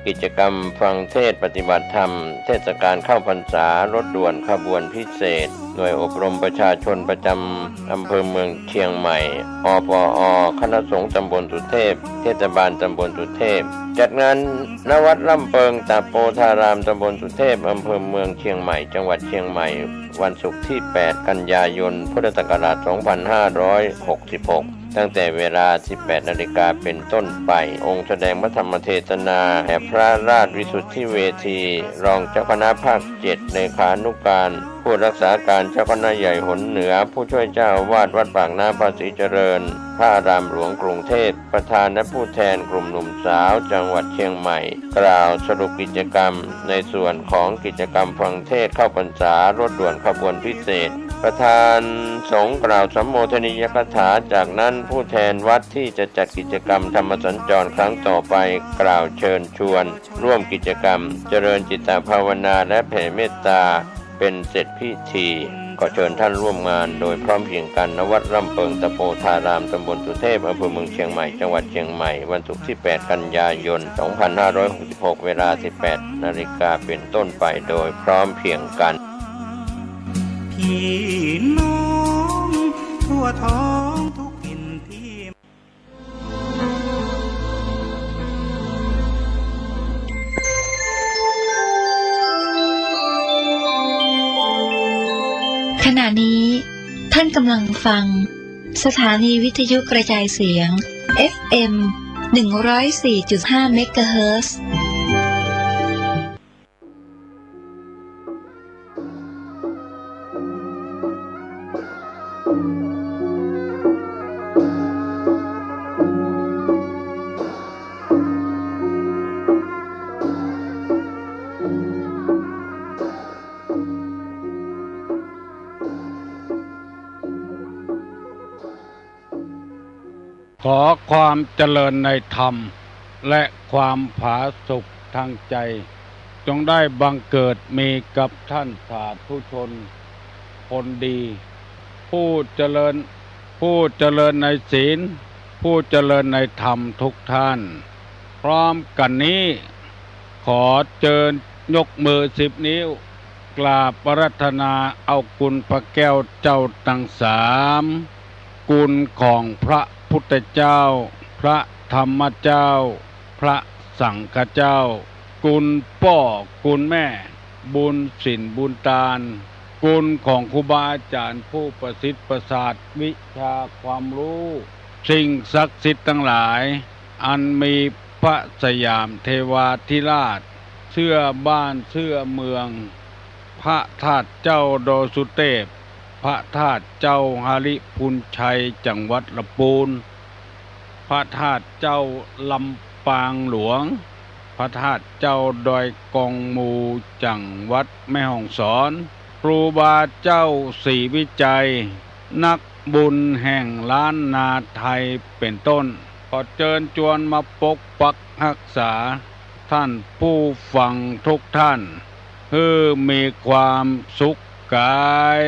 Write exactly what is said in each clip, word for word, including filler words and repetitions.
กิจกรรมฟังเทศน์ปฏิบัติธรรม เทศกาลเข้าพรรษา รถด่วนขบวนพิเศษ หน่วยอบรมประชาชนประจำอำเภอเมืองเชียงใหม่ อปอ คณะสงฆ์ตำบลสุเทพ เทศบาลตำบลสุเทพ จัดงาน ณ วัดร่ำเปิงตะโปธาราม ตำบลสุเทพ อำเภอเมืองเชียงใหม่ จังหวัดเชียงใหม่ วันศุกร์ที่ แปด กันยายน พุทธศักราช สองพันห้าร้อยหกสิบหก ตั้งแต่เวลา สิบแปด นาฬิกาเป็นต้นไป องค์แสดงพระธรรมเทศนา แด่พระราชวิสุทธิเวที รองเจ้าคณะภาค เจ็ด เลขานุการ ผู้รักษาการเจ้าคณะใหญ่หนเหนือ ผู้ช่วยเจ้าอาวาสวัดปากน้ำภาษีเจริญ พระอารามหลวงกรุงเทพ ประธานและผู้แทนกลุ่มหนุ่มสาวจังหวัดเชียงใหม่ กล่าวสรุปกิจกรรมในส่วนของกิจกรรมฟังเทศน์เข้าพรรษา รถด่วนขบวนพิเศษ ประธานสงฆ์กล่าวสัมโมทนียกถา จากนั้นผู้แทนวัดที่จะจัดกิจกรรมธรรมสัญจรครั้งต่อไป กล่าวเชิญชวนร่วมกิจกรรม เจริญจิตตภาวนาและแผ่เมตตา เป็นเสร็จพิธี ขอเชิญท่านร่วมงานโดยพร้อมเพรียงกัน ณ วัดร่ำเปิงตะโปธาราม ตำบลสุเทพ อำเภอเมืองเชียงใหม่ จังหวัดเชียงใหม่ วันศุกร์ที่ แปด กันยายน สองพันห้าร้อยหกสิบหก เวลา สิบแปด นาฬิกาเป็นต้นไป โดยพร้อมเพรียงกัน พี่น้องทั่วท้องทุกถิ่นที่ ขณะนี้ท่านกำลังฟังสถานีวิทยุกระจายเสียง เอฟเอ็ม หนึ่งร้อยสี่จุดห้า เมกะเฮิรตซ์ ขอความเจริญในธรรม และความผาสุกทางใจ จงได้บังเกิดมีกับท่านสาธุชนคนดี ผู้เจริญ ผู้เจริญในศีล ผู้เจริญในธรรมทุกท่าน พร้อมกันนี้ ขอเจิญยกมือสิบนิ้ว กราบอาราธนาเอาคุณพระแก้วเจ้าทั้งสาม คุณของพระพุทธเจ้า พระธรรมเจ้า พระสังฆเจ้า คุณป้อคุณแม่ บุญศีลบุญตาน คุณของครูบาอาจารย์ผู้ประสิทธิ์ประสาทวิชาความรู้ สิ่งศักดิ์สิทธิ์ทั้งหลาย อันมีพระสยามเทวาธิราช เสื้อบ้านเสื้อเมือง พระธาตุเจ้าดอยสุเทพ พระธาตุเจ้าหริภุญชัย จังหวัดลำพูน พระธาตุเจ้าลำปางหลวง พระธาตุเจ้าดอยกองมู จังหวัดแม่ฮ่องสอน ครูบาเจ้าศรีวิชัย นักบุญแห่งล้านนาไทยเป็นต้น ขอเจิญจวนมาปกปักฮักษา ท่านผู้ฟังทุกท่าน หื้อมีความสุขกาย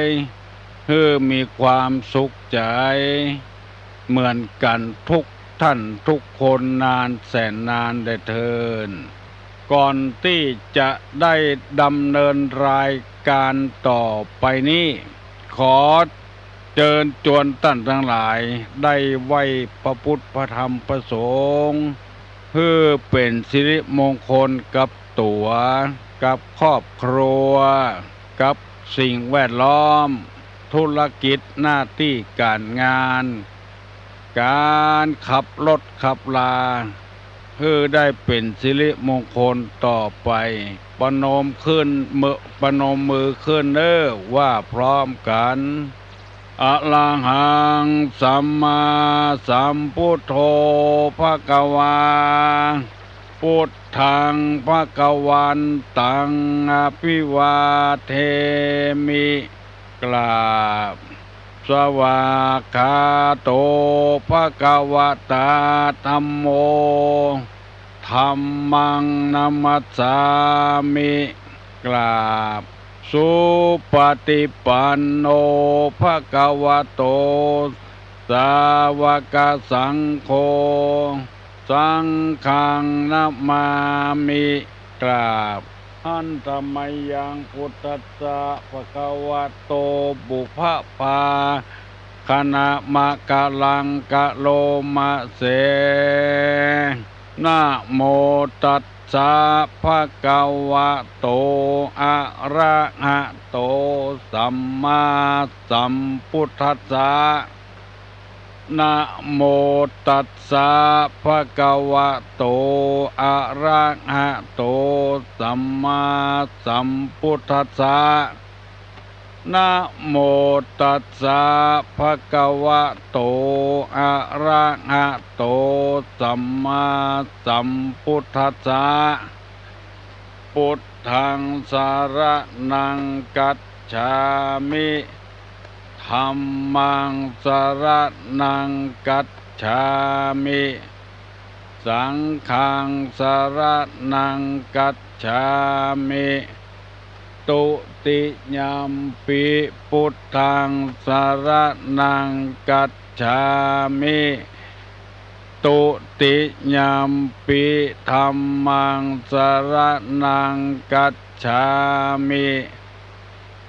หื้อมีความสุขใจ เหมือนกันทุกท่านทุกคนนานแสนนานแลเทิน ก่อนตี้จะได้ดำเนินรายการต่อไปนี้ ขอเจิญจวนต้านตังหลายได้ไหว้พระพุทธพระธรรมพระสงฆ์ หื้อเป๋นสิริมงคลกับตั๋ว กับครอบครัว กับสิ่งแวดล้อม ธุรกิจหน้าตี้ก๋านงาน ก๋านขับรถขับลา หื้อได้เป๋นสิริมงคลต่อไป ประนมขึ้นมือ ประนมมือขึ้นเน้อ ว่าพร้อมกัน อะระหังสัมมาสัมพุทโธภะคะวา พุทธังภะคะวันตังอะภิวาเทมิ กราบ สวากขาโตภะคะวะตาธัมโม ธัมมังนะมัสสามิ กราบ สุปฏิปันโนภะคะวะโต สาวกสังโฆ สังฆังนะมามิ กราบ หันทะ มะยัง พุทธัสสะ ภะคะวะโต ปุพพะ ภา คะนะ มะกะลัง กะโล มะเส นะโมตัสสะ ภะคะวะโต อะระหะโต สัมมาสัมพุทธัสสะ นะโมตัสสะ ภะคะวะโต อะระหะโต สัมมาสัมพุทธัสสะ นะโมตัสสะ ภะคะวะโต อะระหะโต สัมมาสัมพุทธัสสะ พุทธัง สะระณัง กัจฉามิ ธัมมัง สะระณัง กัจฉามิ สังฆัง สะระณัง กัจฉามิ ตุติยัมปิ พุทธัง สะระณัง กัจฉามิ ตุติยัมปิ ธัมมัง สะระณัง กัจฉามิ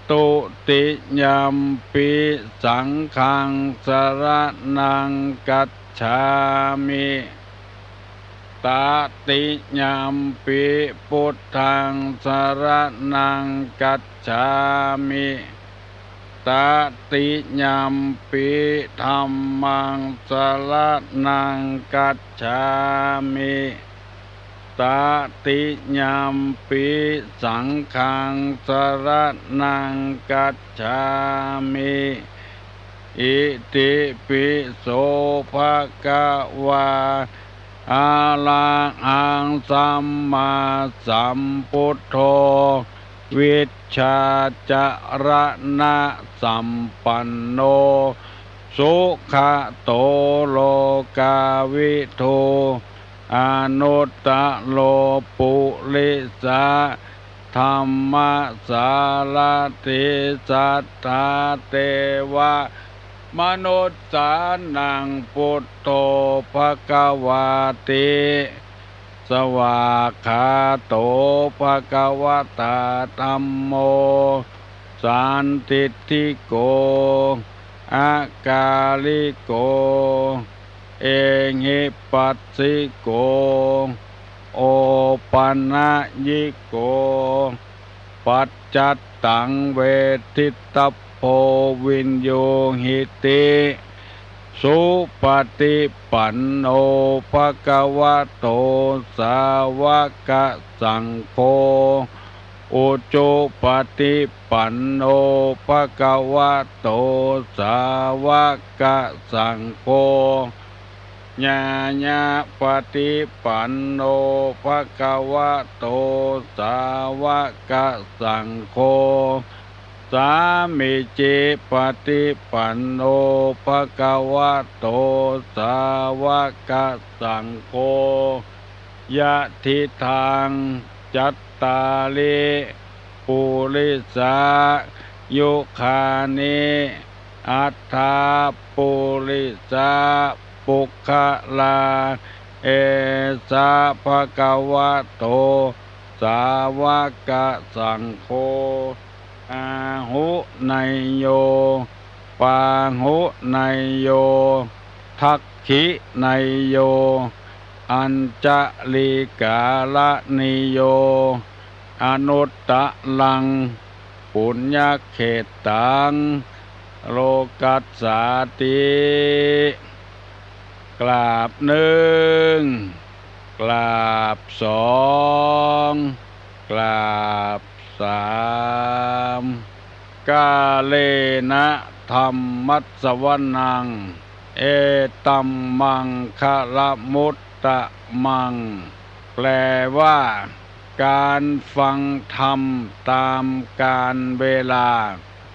ตุติยัมปิ สังฆัง สะระณัง กัจฉามิ ตะติยัมปิ พุทธัง สะระณัง กัจฉามิ ตะติยัมปิ ธัมมัง สะระณัง กัจฉามิ ตะติยัมปิ สังฆัง สะระณัง กัจฉามิ อิติปิโส ภะคะวา อะระหัง สัมมาสัมพุทโธ วิชชาจะระณะสัมปันโน สุขะโต โลกาวิทู อนุตตะโร ปุริสะ ธัมมะสารถี สัทธา เตวะ มนุสสานัง พุทโธ ภะคะวาติ สวากขาโต ภะคะวะตา ธัมโม สันทิฏฐิโก อะกาลิโก เอหิปัสสิโก โอปะนะยิโก ปัจจัตตัง เวททิตตะโพ วิญญูหิติ สุปะฏิปันโน ภะคะวะโต สาวะกะสังโฆ อุจุปะฏิปันโน ภะคะวะโต สาวะกะสังโฆ ญาณะปะฏิปันโน ภะคะวะโต สาวะกะสังโฆ สามีจิปะฏิปันโน ภะคะวะโต สาวะกะสังโฆ ยะถิตัง จัตตาริ ปุริสายุคานิ อัตถา ปุริสา ปุคคลา เอสะ ภะคะวะโต สาวะกะสังโฆ อาหุเนยโย ปาหุเนยโย ทักขิเนยโย อัญชะลีกาละนิโย อนุตตะรัง ปุญญะเขตตัง โลกัสสาติ กราบนึ่ง กราบสอง กราบสาม กาเลนะธัมมัสสวนัง เอตัมมังคะละมุตตะมัง แปลว่า การฟังธรรมตามกาลเวลา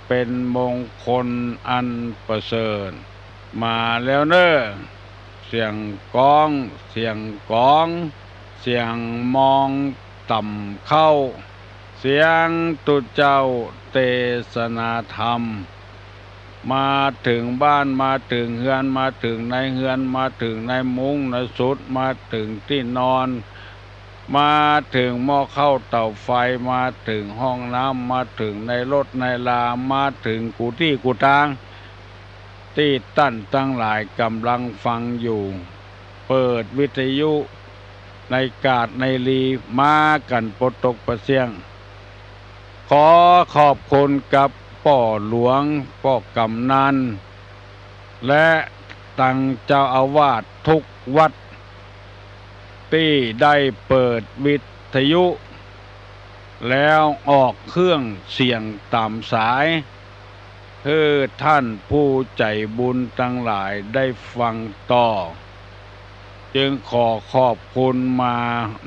เป็นมงคลอันประเสริฐ มาแล้วเน่อ เสียงก๊อง เสียงก๋อง เสียงมองต่ำเข้า เสียงตุ๊เจ้าเตสนาธรรม มาเถิงบ้าน มาเถิงเฮือน มาเถิงในเฮือน มาเถิงในมุ้งในสุด มาเถิงตี้นอน มาเถิงหม้อข้าวเต๋าไฟ มาเถิงห้องน้ำ มาเถิงในรถในรา มาเถิงกู้ตี้กู้ตาง ตี้ต้านตังหลายก่ำลังฟังอยู่ เปิดวิทยุในกาดในลีมากั๋นปดตกปะเสี้ยง ขอขอบคุณกับป้อหลวง ป้อกำนัน และตังเจ้าอาวาสทุกวัด ตี้ได้เปิดวิทยุ แล้วออกเครื่องเสียงต๋ามสาย หื้อต้านผู้ใจ๋บุญตังหลายได้ฟังต่อ จึงขอขอบคุณมา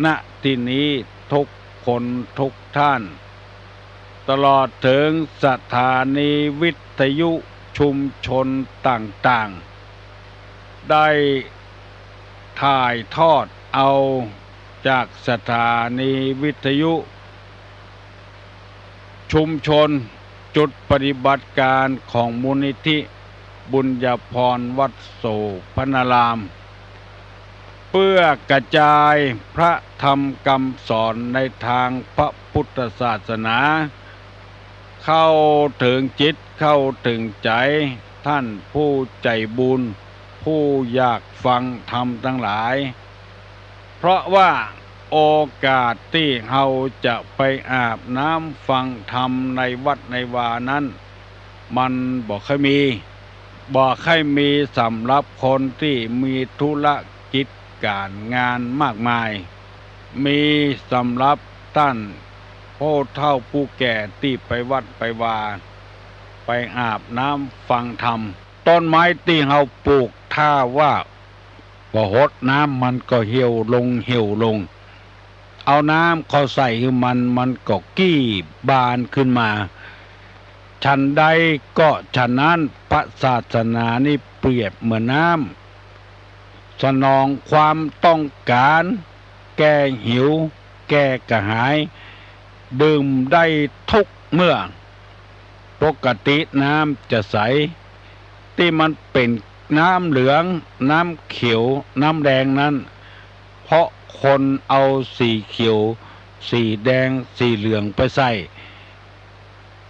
ณ ตี้นี้ทุกคนทุกต้าน ตลอดเถิงสถานีวิทยุชุมชนต่างๆ ได้ถ่ายทอดเอาจากสถานีวิทยุ ชุมชน จุดปฏิบัติการของมูลนิธิบุญญาภรณ์วัดโสภณาราม เพื่อกระจายพระธรรมกำสอนในตางพระพุทธศาสนา เข้าเถิงจิตเข้าเถิงใจ๋ต้านผู้ใจ๋บุญ ผู้อยากฟังธรรมตังหลาย เพราะว่าโอกาสตี้เฮาจะไปอาบน้ำฟังธรรมในวัดในวานั้น มันบ่ค่อยมี บ่ค่อยมีสำหรับคนตี้มีธุรกิจก๋านงานมากมาย มีสำหรับต้านผู้เฒ่าผู้แก่ตี้ไปวัดไปวา ไปอาบน้ำฟังธรรม ต้นไม้ตี้เฮาปลูก ถ้าว่าบ่หดน้ำมันก็เหี่ยวลงเหี่ยวลง เอาน้ำเข้าใส่หื้อมัน มันก็กี้บานขึ้นมา ฉันใดก็ฉะนั้น พระศาสนานี้เปรียบเหมือนน้ำ สนองความต้องก๋าน แก้หิว แก้กระหาย ดื่มได้ทุกเมื่อ ปกติน้ำจะใส ตี้มันเป๋นน้ำเหลือง น้ำเขียว น้ำแดงนั้น เพราะคนเอาสีเขียว สีแดง สีเหลืองไปใส่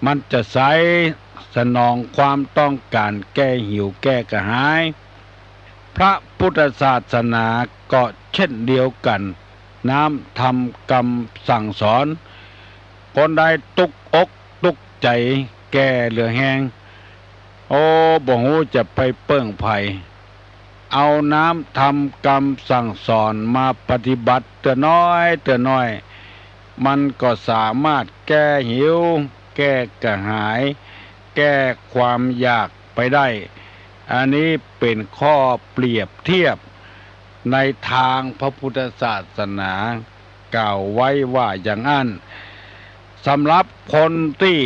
มันจะใส สนองความต้องก๋านแก้หิวแก้กระหาย พระพุทธศาสนาก็เช่นเดียวกั๋น น้ำธรรมกำสั่งสอน คนใดตุ๊กอกตุ๊กใจ๋แก่เหลือแฮง โอ้ บ่ฮู้จะไปเปิ้งใผ เอาน้ำธรรมกำสั่งสอนมาปฏิบัติเตื้อน้อยเตื้อน้อย มันก็สามารถแก้หิว แก้กระหาย แก้ความอยากไปได้ อันนี้เป๋นข้อเปรียบเทียบในตางพระพุทธศาสนา กล่าวไว้ว่าอย่างอั้น สำหรับคนตี้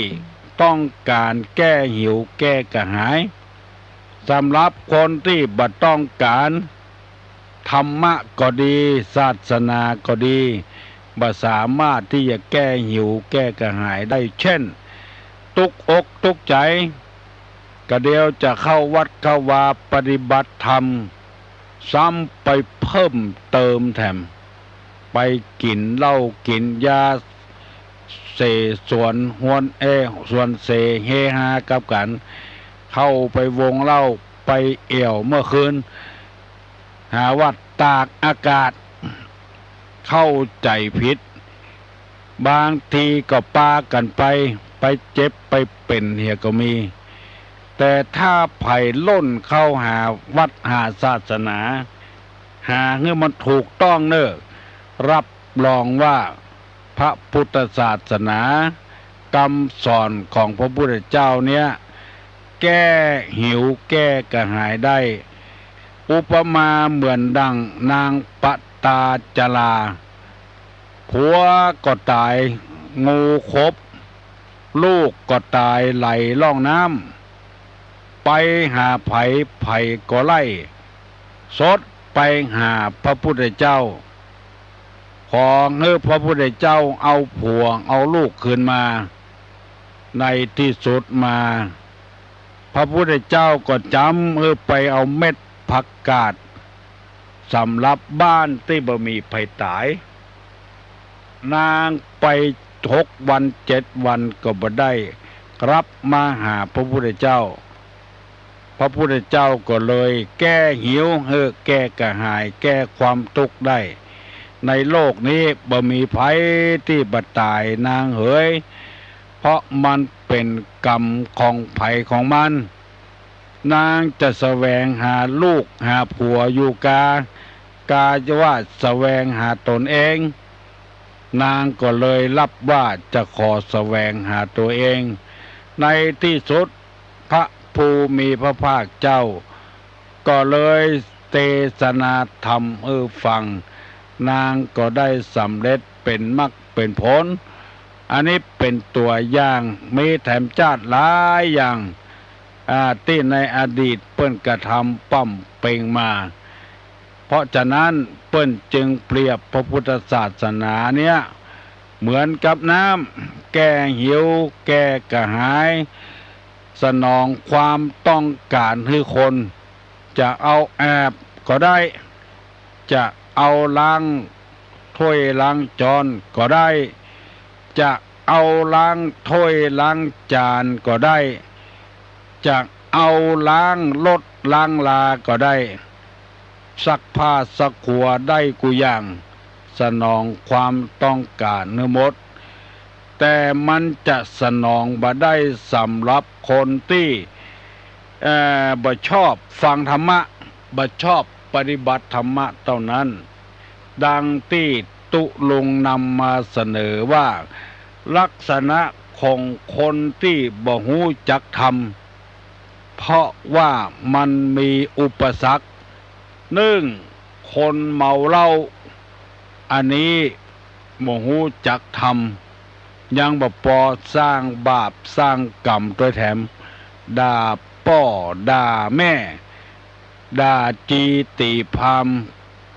ต้องก๋านแก้หิวแก้กระหาย สำหรับคนตี้บ่ต้องก๋าน ธรรมะก็ดี ศาสนาก็ดี บ่สามารถตี้จะแก้หิวแก้กระหายได้ เช่น ตุ๊กอกตุ๊กใจ๋ กระเดียวจะเข้าวัดเข้าวาปฏิบัติธรรม ซ้ำไปเพิ่มเติมแถม ไปกิ๋นเหล้ากิ๋นยา เสสวนฮวนแอ สวนเสเฮฮากับกั๋น เข้าไปวงเหล้า ไปแอ่วเมื่อคืน หาว่าตากอากาศ เข้าใจ๋ผิด บางทีก็ปากั๋นไป ไปเจ็บไปเป๋นเหียก็มี แต่ถ้าใผล่นเข้าหาวัดหาศาสนา หาหื้อมันถูกต้องเน่อ รับรองว่าพระพุทธศาสนา กำสอนของพระพุทธเจ้าเนี้ย แก้หิวแก้กระหายได้ อุปมาเหมือนดังนางปตาจารา ผัวก็ต๋าย งูขบ ลูกก็ต๋ายไหลล่องน้ำ ไปหาใผ ใผก็ไล่ สดไปหาพระพุทธเจ้า ขอหื้อพระพุทธเจ้าเอาผัวเอาลูกคืนมา ในตี้สุดมา พระพุทธเจ้าก็จ๋ำหื้อไปเอาเม็ดผักกาดสำหรับบ้านตี้บ่มีใผต๋าย นางไปหกวันเจ็ดวันก็บ่ได้กลับมาหาพระพุทธเจ้า พระพุทธเจ้าก็เลยแก้หิวหื้อแก้กระหายแก้ความตุ๊กข์ได้ ในโลกนี้บ่มีใผตี้บ่ต๋ายนางเหย เพราะมันเป๋นกรรมของใผของมัน นางจะแสวงหาลูกหาผัวอยู่กา กาว่าแสวงหาต๋นเอง นางก็เลยรับว่าจะขอแสวงหาตั๋วเอง ในตี้สุดพระผู้มีพระภาคเจ้าก็เลยเตสนาธรรมหื้อฟัง นางก็ได้สำเร็จเป๋นมรรคเป๋นผล อันนี้เป๋นตั๋วอย่าง มีแถมจ๊าดหลายอย่าง อ่า ตี้ในอดีตเปิ้นกระทำป๋ำเป๋งมา เพราะฉะนั้นเปิ้นจึงเปรียบพระพุทธศาสนาเนี้ยเหมือนกับน้ำ แก้หิว แก้กระหาย สนองความต้องการหื้อคน จะเอาอาบก็ได้ จะเอาล้างถ้วยล้างจ๊อนก็ได้ จะเอาล้างถ้วยล้างจานก็ได้ จะเอาล้างรถล้างราก็ได้ ซักผ้าซักครัวได้กู้อย่าง สนองความต้องการหื้อหมด แต่มันจะสนองบ่ได้สำหรับคนตี้ เอ่อ บ่ชอบฟังธรรมะ บ่ชอบปฏิบัติธรรมะเต้านั้น ดังตี้ตุ๊ลุงนำมาเสนอว่า ลักษณะของคนตี้บ่ฮู้จักธรรม เพราะว่ามันมีอุปสรรค นึ่ง คนเมาเหล้า อันนี้บ่ฮู้จักธรรม ยังบ่ปอสร้างบาปสร้างกรรมตวยแถม ด่าป้อด่าแม่ ด่าจี๋ตี๋พราหมณ์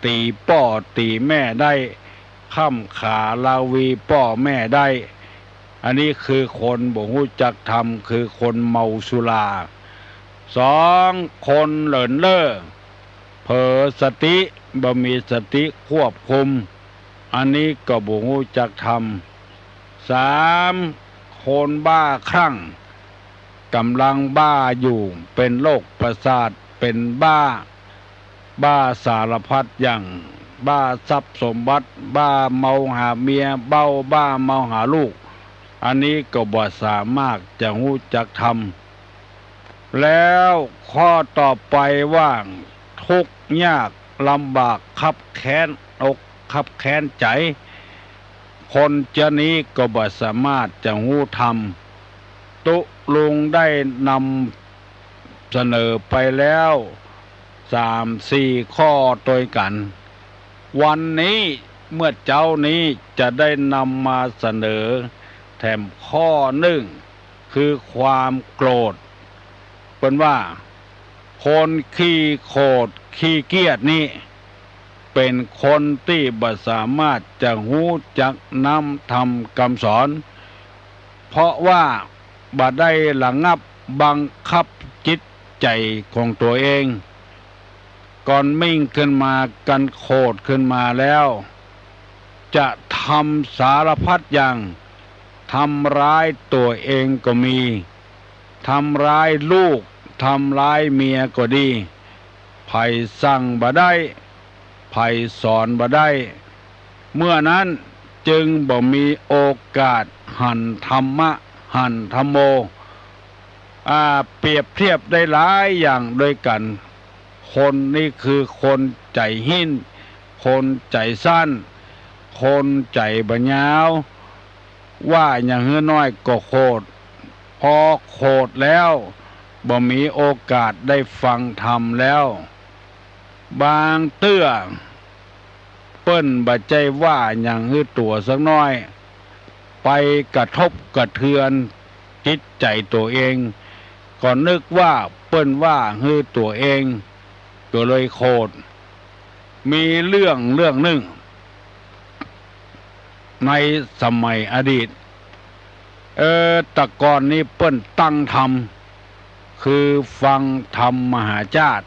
ตี๋ป้อตี๋แม่ได้ ค่ำขาราวีป้อแม่ได้ อันนี้คือคนบ่ฮู้จักธรรม คือคนเมาสุรา สอง คนเหลินเล่อ เผลอสติ บ่มีสติควบคุม อันนี้ก็บ่ฮู้จักธรรม สาม คนบ้าคลั่ง ก๋ำลังบ้าอยู่ เป๋นโรคประสาท เป๋นบ้า บ้าสารพัดอย่าง บ้าทรัพย์สมบัติ บ้าเมาหาเมีย เบ้า บ้าเมาหาลูก อันนี้ก็บ่สามารถจะฮู้จักธรรม แล้วข้อต่อไปว่า ทุกข์ยากลำบากคับแค้นอกคับแค้นใจ๋ คนเจ้านี้ก็บ่สามารถจะฮู้ธรรม ตุ๊ลุงได้นำเสนอไปแล้วสามสี่ข้อตวยกั๋น วันนี้เมื่อเจ๊านี้จะได้นำมาเสนอแถมข้อนึ่ง คือความโกรธ เปิ้นว่า คนขี้โขดขี้เกียจนี้ เป๋นคนตี้บ่สามารถจะฮู้จักน้ำธรรมกำสอน เพราะว่าบ่ได้ระงับบังคับจิตใจ๋ของตั๋วเอง ก่อนมิ่งขึ้นมา กันโขดขึ้นมาแล้ว จะทำสารพัดอย่าง ทำร้ายตั๋วเองก็มี ทำร้ายลูก ทำร้ายเมียก็ดี ใผสั่งบ่ได้ ใผสอนบ่ได้ เมื่อนั้นจึงบ่มีโอกาสหันธรรมะ หันธัมโม อ่า เปรียบเทียบได้หลายอย่างตวยกั๋น คนนี้คือคนใจ๋หิ้น คนใจ๋สั้น คนใจ๋บ่ยาว ว่าอย่างหื้อน้อยก็โขด พอโขดแล้วบ่มีโอกาสได้ฟังธรรมแล้ว บางเตื้อเปิ้นบ่ใจ้ว่าอย่างหื้อตั๋วสักน้อย ไปกระทบกระเทือนจิตใจ๋ตั๋วเอง ก็นึกว่าเปิ้นว่าหื้อตั๋วเอง ก็เลยโขด มีเรื่องเรื่องนึ่ง ในสมัยอดีต เออ แต่ก่อนนี้เปิ้นตั้งธรรม คือฟังธรรมมหาชาติ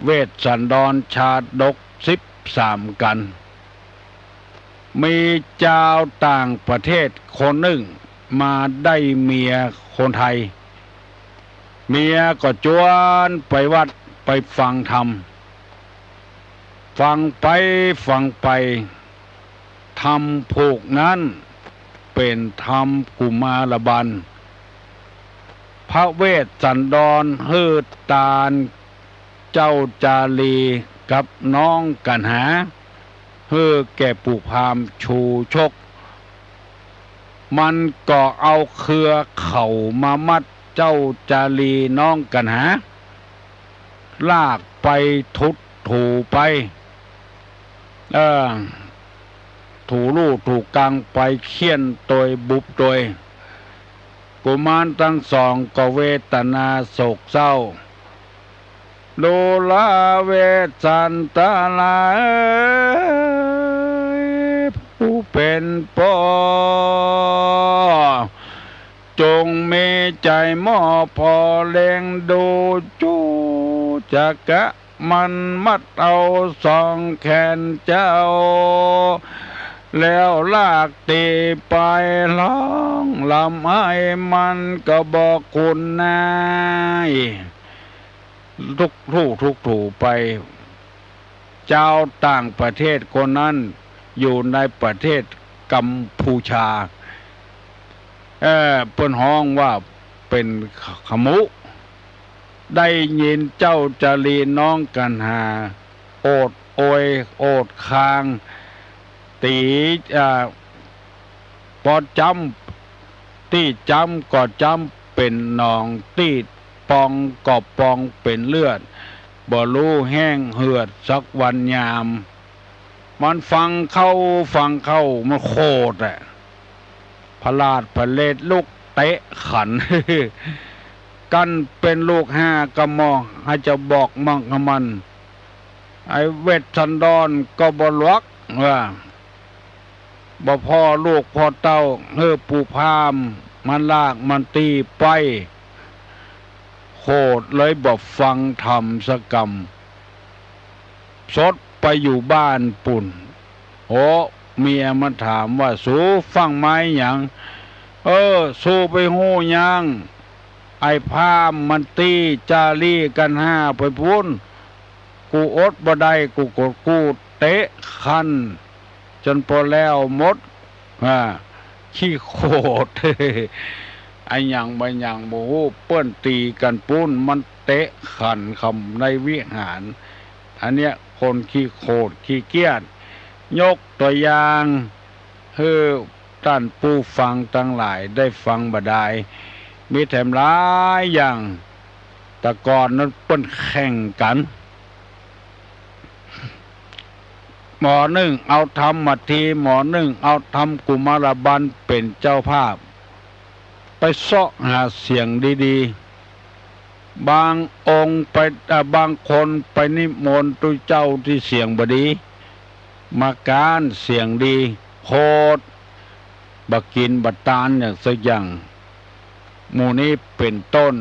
เวสสันดรชาดกสิบสามกัณฑ์ มีจาวต่างประเทศคนนึ่งมาได้เมียคนไทย เมียก็จวนไปวัดไปฟังธรรม ฟังไปฟังไป ธรรมผูกนั้นเป๋นธรรมกุมารบัณฑ์ พระเวสสันดรหื้อตานเจ้าจารีกับน้องกัณหา หื้อแก่ปู่พราหมณ์ชูชก มันก็เอาเครือเข่ามามัดเจ้าจารีน้องกัณหา ลากไปถูถูไป เออ ถูลู่ถูกังไป เฆี่ยนตวยบุบตวย กุมารตังสองก็เวทนาโศกเศร้า ดูราเวสสันดราเอย ผู้เป๋นป้อ จงมีใจ๋มอบผ่อเล็งดู จูจักกะมันมัดเอาสองแขนเจ้า แล้วลากตี๋ไปฮ้องร่ำไห้ มันก็บ่คุ้นหน้า ถูถูถูไป จาวต่างประเทศคนนั้นอยู่ในประเทศกัมพูชา เอ่อ เปิ้นฮ้องว่าเป๋นขมุ ได้ยินเจ้าจารีน้องกัณหา โอดโอย โอดคาง ตี๋ อ่า ปอจ้ำ ตี้จ้ำก็จ้ำเป๋นหนอง ตี้ปองก็ปองเป๋นเลือด บ่ฮู้แห้งเหือดสักวันยาม มันฟังเข้า ฟังเข้า มันโขดอะ ผลาดผลเลดลุกเตะขัน กั้นเป๋นลูกห้ากะหม่อ ใผจะบอกมั่งกะมัน ไอ้เวสสันดรก็บ่หลวก ว่า บ่ผ่อลูกผ่อเต้า หื้อปู่พราหมณ์มันลากมันตี๋ไป โขดเลยบ่ฟังธรรมสักกำ สดไปอยู่บ้านปู้น โอ้ เมียมันถามว่า สูฟั่งมาหยัง เออ สูไปฮู้หยัง ไอ้พราหมณ์มันตี๋จารีกัณหาไปปู้น กูอดบ่ได้ กูก็กู้เตะขัน จ๋นปอแล้วหมด อ่า ขี้โขด อะหยังบ่หยังบ่ฮู้ เปิ้นตี๋กั๋นปู้น มันเตะขันกำในวิหาร อันเนี้ยคนขี้โขดขี้เกียจ ยกตั๋วอย่าง หื้อต้านผู้ฟังตังหลายได้ฟังบ่ดาย มีแถมหลายอย่าง แต่ก่อนนั้นเปิ้นแข่งกั๋น หมอนึ่งเอาธรรมมาที หมอนึ่งเอาธรรมกุมารบัณฑ์เป๋นเจ้าภาพ ไปเซาะหาเสียงดีๆ บางองค์ไป อ่า บางคนไปนิมนต์ตุ๊เจ้าตี้เสียงบ่ดี มาก๊านเสียงดี โขด บ่กิ๋นบ่ตานอย่างสักอย่าง หมู่นี้เป๋นต้น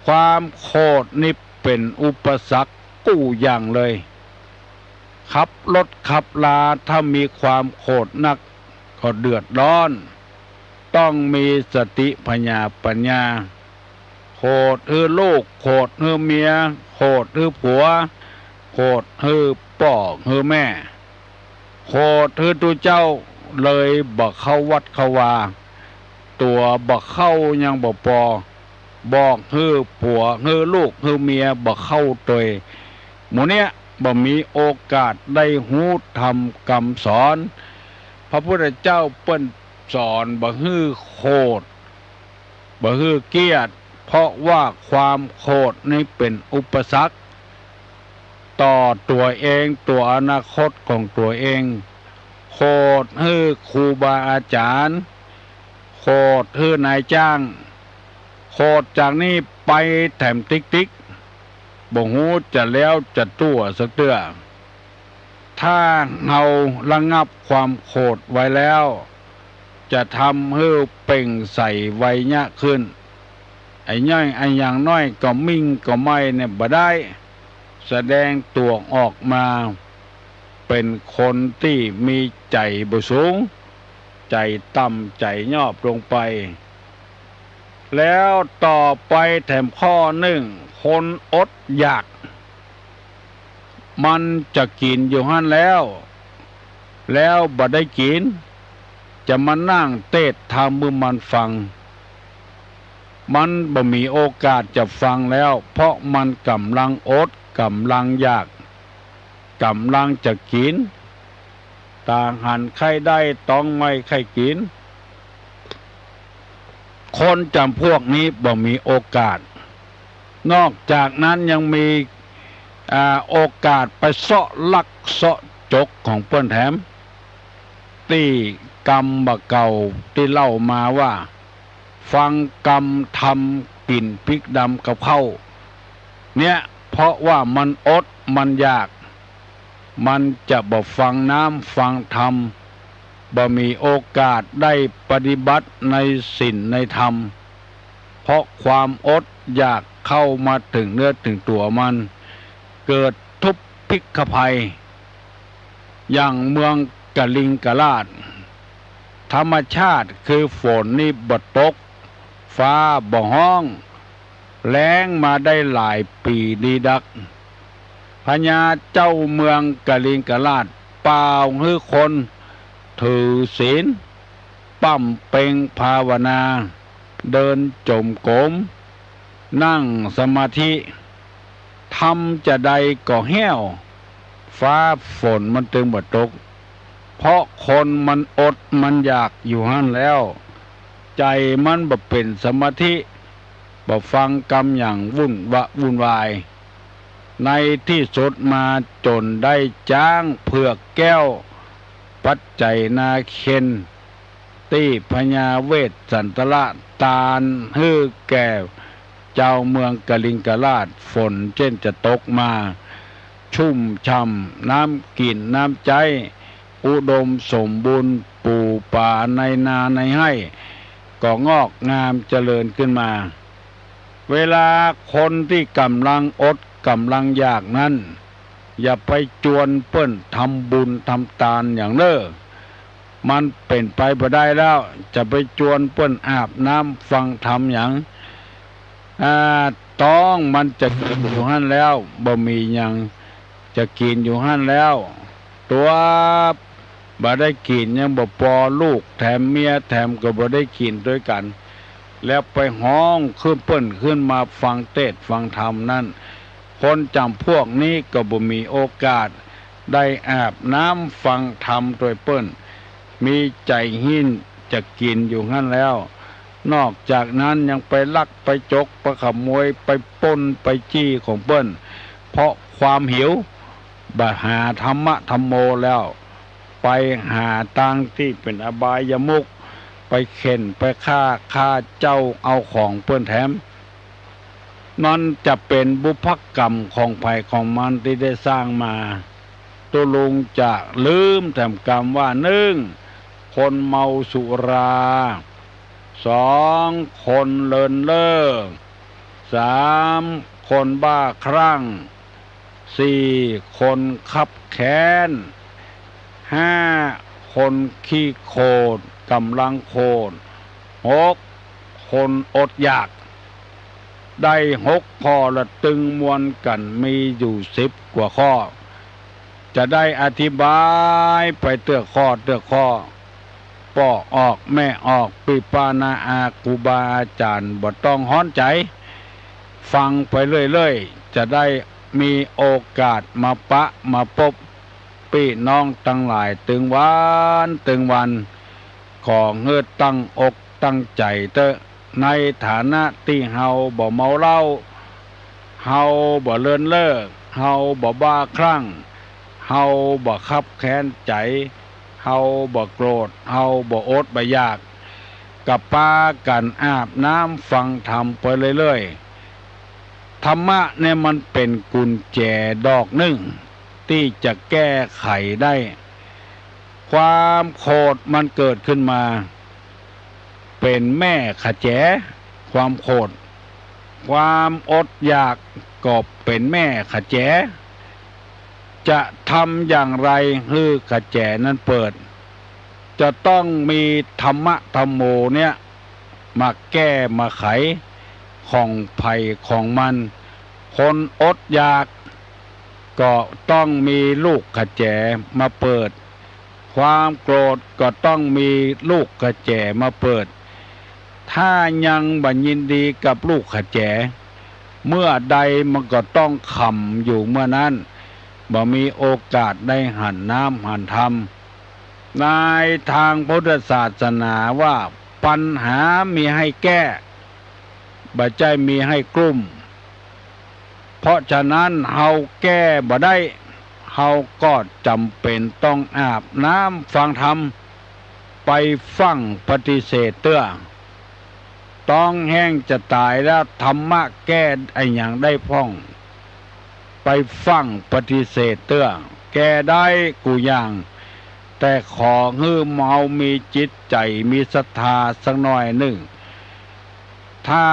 ความโขดนี่เป๋นอุปสรรคกู้อย่างเลย ขับรถขับลาถ้ามีความโขดนักก็เดือดร้อน ต้องมีสติผญาปัญญา โขดหื้อลูก โขดหื้อเมีย โขดหื้อผัว โขดหื้อป้อหื้อแม่ โขดหื้อตุ๊เจ้า เลยบ่เข้าวัดเข้าวา ตั๋วบ่เข้ายังบ่ปอ บอกหื้อผัวหื้อลูกหื้อเมียบ่เข้าตวย หมู่เนี้ยบ่มีโอกาสได้ฮู้ธรรมกำสอน พระพุทธเจ้าเปิ้นสอนบ่หื้อโขด บ่หื้อเกียจ เพราะว่าความโขดนี่เป๋นอุปสรรค ต่อตั๋วเอง ตั๋วอนาคตของตั๋วเอง โขดหื้อครูบาอาจ๋ารย์ โขดหื้อนายจ้าง โขดจากนี้ไปแถมติ๊กๆ บ่ฮู้จะแล้วจะตั๋วสักเตื้อ ถ้าเฮาระงับความโขดไว้แล้ว จะทำหื้อเปล่งใสไวยะขึ้น ไอ้น้อย ไอ้อย่างน้อยก็มิ่งก็ไม่เนี่ยบ่ได้ แสดงตั๋วออกมาเป๋นคนตี้มีใจ๋บ่สูง ใจ๋ต่ำ ใจ๋ยอบลงไป แล้วต่อไปแถมข้อนึ่ง คนอดอยาก มันจะกิ๋นอยู่หั้นแล้ว แล้วบ่ได้กิ๋น จะมานั่งเตสน์ธรรมหื้อมันฟัง มันบ่มีโอกาสจะฟังแล้ว เพราะมันก่ำลังอด ก่ำลังอยาก ก่ำลังจะกิ๋น ต๋าหันใค่ได้ ต๊องไม่ใค่กิ๋น คนจ๋ำพวกนี้บ่มีโอกาส นอกจากนั้นยังมี อ่า โอกาสไปเซาะลักเซาะจกของเปิ้นแถม ตี้กำบ่าเก่าตี้เล่ามาว่า ฟังกำธรรมกิ๋นพริกดำกับข้าว เนี่ย เพราะว่ามันอดมันอยาก มันจะบ่ฟังน้ำฟังธรรม บ่มีโอกาสได้ปฏิบัติในศีลในธรรม เพราะความอดอยากเข้ามาเถิงเนื้อเถิงตั๋วมัน เกิดทุพพิฆภัย อย่างเมืองกลิงกราช ธรรมชาติคือฝนนี่บ่ตก ฟ้าบ่ฮ้อง แล้งมาได้หลายปี๋ดีดัก พญาเจ้าเมืองกลิงกราชป่าวหื้อคนถือศีล บำเพ็งภาวนา เดินจงกรม นั่งสมาธิ ทำจาใดก็แห้ว ฟ้าฝนมันตึงบ่ตก เพราะคนมันอดมันอยากอยู่หั้นแล้ว ใจ๋มันบ่เป๋นสมาธิ บ่ฟังกำอย่างวุ่นวะวุ่นวาย ในตี้สุดมาจ๋นได้จ๊างเผือกแก้ว ปัจไจนาเคน ตี้พญาเวสสันตระตานหื้อแก่จาวเมืองกลิงกราช ฝนเจ้นจะตกมา ชุ่มฉ่ำ น้ำกิ๋นน้ำใจ๊ อุดมสมบูรณ์ ปู๋ป๋าในนาในไฮ่ ก็งอกงามเจริญขึ้นมา เวลาคนตี้ก่ำลังอดก่ำลังอยากนั้น อย่าไปจวนเปิ้นทำบุญทำตานอย่างเน่อ มันเป๋นไปบ่ได้แล้ว จะไปจวนเปิ้นอาบน้ำฟังธรรมหยัง อ่า ต๊องมันจะกิ๋นอยู่หั้นแล้ว บ่มีหยังจะกิ๋นอยู่หั้นแล้ว ตั๋วบ่ได้กิ๋นยังบ่ปอ ลูกแถมเมียแถมก็บ่ได้กิ๋นตวยกั๋น แล้วไปฮ้องขึ้นเปิ้นขึ้นมาฟังเตสน์ฟังธรรมนั้น คนจ๋ำพวกนี้ก็บ่มีโอกาสได้อาบน้ำฟังธรรมตวยเปิ้น มีใจ๋หิ้นจะกิ๋นอยู่หั้นแล้ว นอกจากนั้นยังไปลักไปจกไปขโมยไปปล้นไปจี้ของเปิ้น เพราะความหิว บ่หาธรรมะธัมโมแล้ว ไปหาตางตี้เป๋นอบายมุข ไปเข่นไปฆ่า ฆ่าเจ้าเอาของเปิ้นแถม มันจะเป๋นบุพกรรมของใผของมันตี้ได้สร้างมา ตุ๊ลุงจะลืมแถมกำว่า นึ่ง คนเมาสุรา สอง คนเลินเล่อ สาม คนบ้าคลั่ง สี่ คนคับแค้น ห้า คนขี้โขด ก่ำลังโขด หก คนอดอยาก ได้หกข้อละตึงมวลกั๋นมีอยู่สิบกว่าข้อ จะได้อธิบายไปเตื้อข้อเตื้อข้อ ป้อออกแม่ออก ปี้ป้าน้าอาครูบาอาจ๋ารย์บ่ต้องฮ้อนใจ๋ ฟังไปเรื่อยๆ จะได้มีโอกาสมาปะมาปบปี้น้องตังหลายตึงวันตึงวัน ขอหื้อตั้งอกตั้งใจ๋เต๊อะ ในฐานะตี้เฮาบ่เมาเหล้า เฮาบ่เลินเล่อ เฮาบ่บ้าคลั่ง เฮาบ่คับแค้นใจ๋ เฮาบ่โกรธ เฮาบ่อดบ่อยาก ก็ปากั๋นอาบน้ำฟังธรรมไปเรื่อยๆ ธรรมะเนี่ยมันเป๋นกุญแจดอกนึ่งตี้จะแก้ไขได้ ความโขดมันเกิดขึ้นมา เป๋นแม่ขะแจ ความโขด ความอดอยากก็เป๋นแม่ขะแจ จะทำอย่างไรหื้อขะแจนั้นเปิด จะต้องมีธรรมะธัมโมเนี่ย มาแก้มาไขของใผของมัน คนอดอยากก็ต้องมีลูกขะแจมาเปิด ความโกรธก็ต้องมีลูกขะแจมาเปิด ถ้ายังบ่ยินดีกับลูกขะแจ เมื่อใดมันก็ต้องขำอยู่เมื่อนั้น บ่มีโอกาสได้หันน้ำหันธรรม ในตางพุทธศาสนาว่าปัญหามีหื้อแก้ บ่ใจ้มีหื้อกลุ้ม เพราะฉะนั้นเฮาแก้บ่ได้ เฮาก็จ๋ำเป๋นต้องอาบน้ำฟังธรรม ไปฟั่งปฏิเสธเตื้อ ต๊องแห้งจะต๋ายแล้ว ธรรมะแก้อะหยังได้พ่อง ไปฟั่งปฏิเสธเตื้อ แก้ได้กู้อย่าง แต่ขอหื้อเฮามีจิตใจ๋มีศรัทธาสักหน้อยนึ่ง ถ้า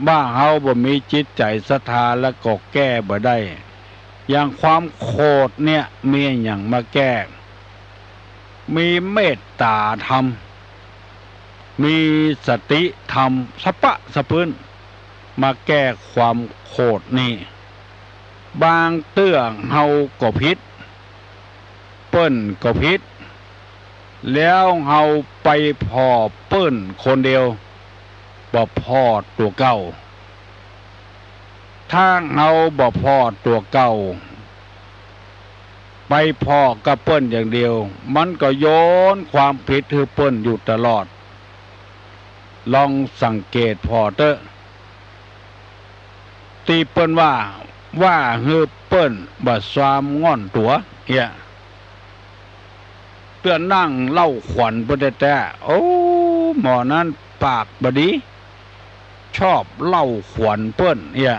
ว่าเฮาบ่มีจิตใจ๋ศรัทธาแล้วก็แก้บ่ได้ อย่างความโกรธเนี่ยมีอะหยังมาแก้ มีเมตต๋าธรรม มีสติธรรมสะปะสะปื้น มาแก้ความโกรธนี่ บางเตื้อเฮาก็ผิด เปิ้นก็ผิด แล้วเฮาไปผ่อเปิ้นคนเดียว บ่ผ่อตั๋วเก่า ถ้าเฮาบ่ผ่อตั๋วเก่า ไปผ่อกับเปิ้นอย่างเดียว มันก็โยนความผิดหื้อเปิ้นอยู่ตลอด ลองสังเกตผ่อเต๊อะ ตี้เปิ้นว่า ว่าหื้อเปิ้นบ่ซามง่อนตั๋วเหีย เตื้อนั่งเล่าขวัญเปิ้นแต๊ๆ โอ้ หมอนั้นปากบ่ดี ชอบเล่าขวัญเปิ้นเหีย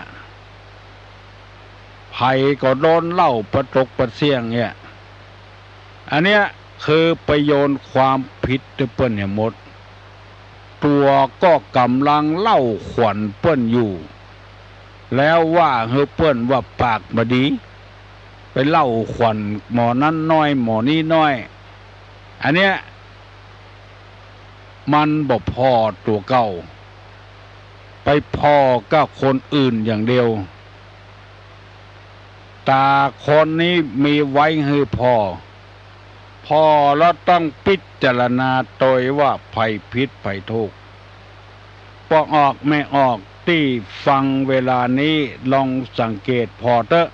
ใผก็โดนเล่าปะตกปะเสี้ยงเหีย อันเนี้ยคือไปโยนความผิดหื้อเปิ้นเหียหมด ตั๋วก็ก่ำลังเล่าขวัญเปิ้นอยู่ แล้วว่าหื้อเปิ้นว่าปากบ่ดี ไปเล่าขวัญหมอนั้นน้อยหมอนี้น้อย อันเนี้ย มันบ่ผ่อตั๋วเก่า ไปผ่อกับคนอื่นอย่างเดียว ต๋าคนนี้มีไว้หื้อผ่อ ผ่อแล้วต้องพิจารณาโตยว่าใผผิดใผถูก ป้องออกแม่ออกตี้ฟังเวลานี้ลองสังเกตผ่อเต๊อะ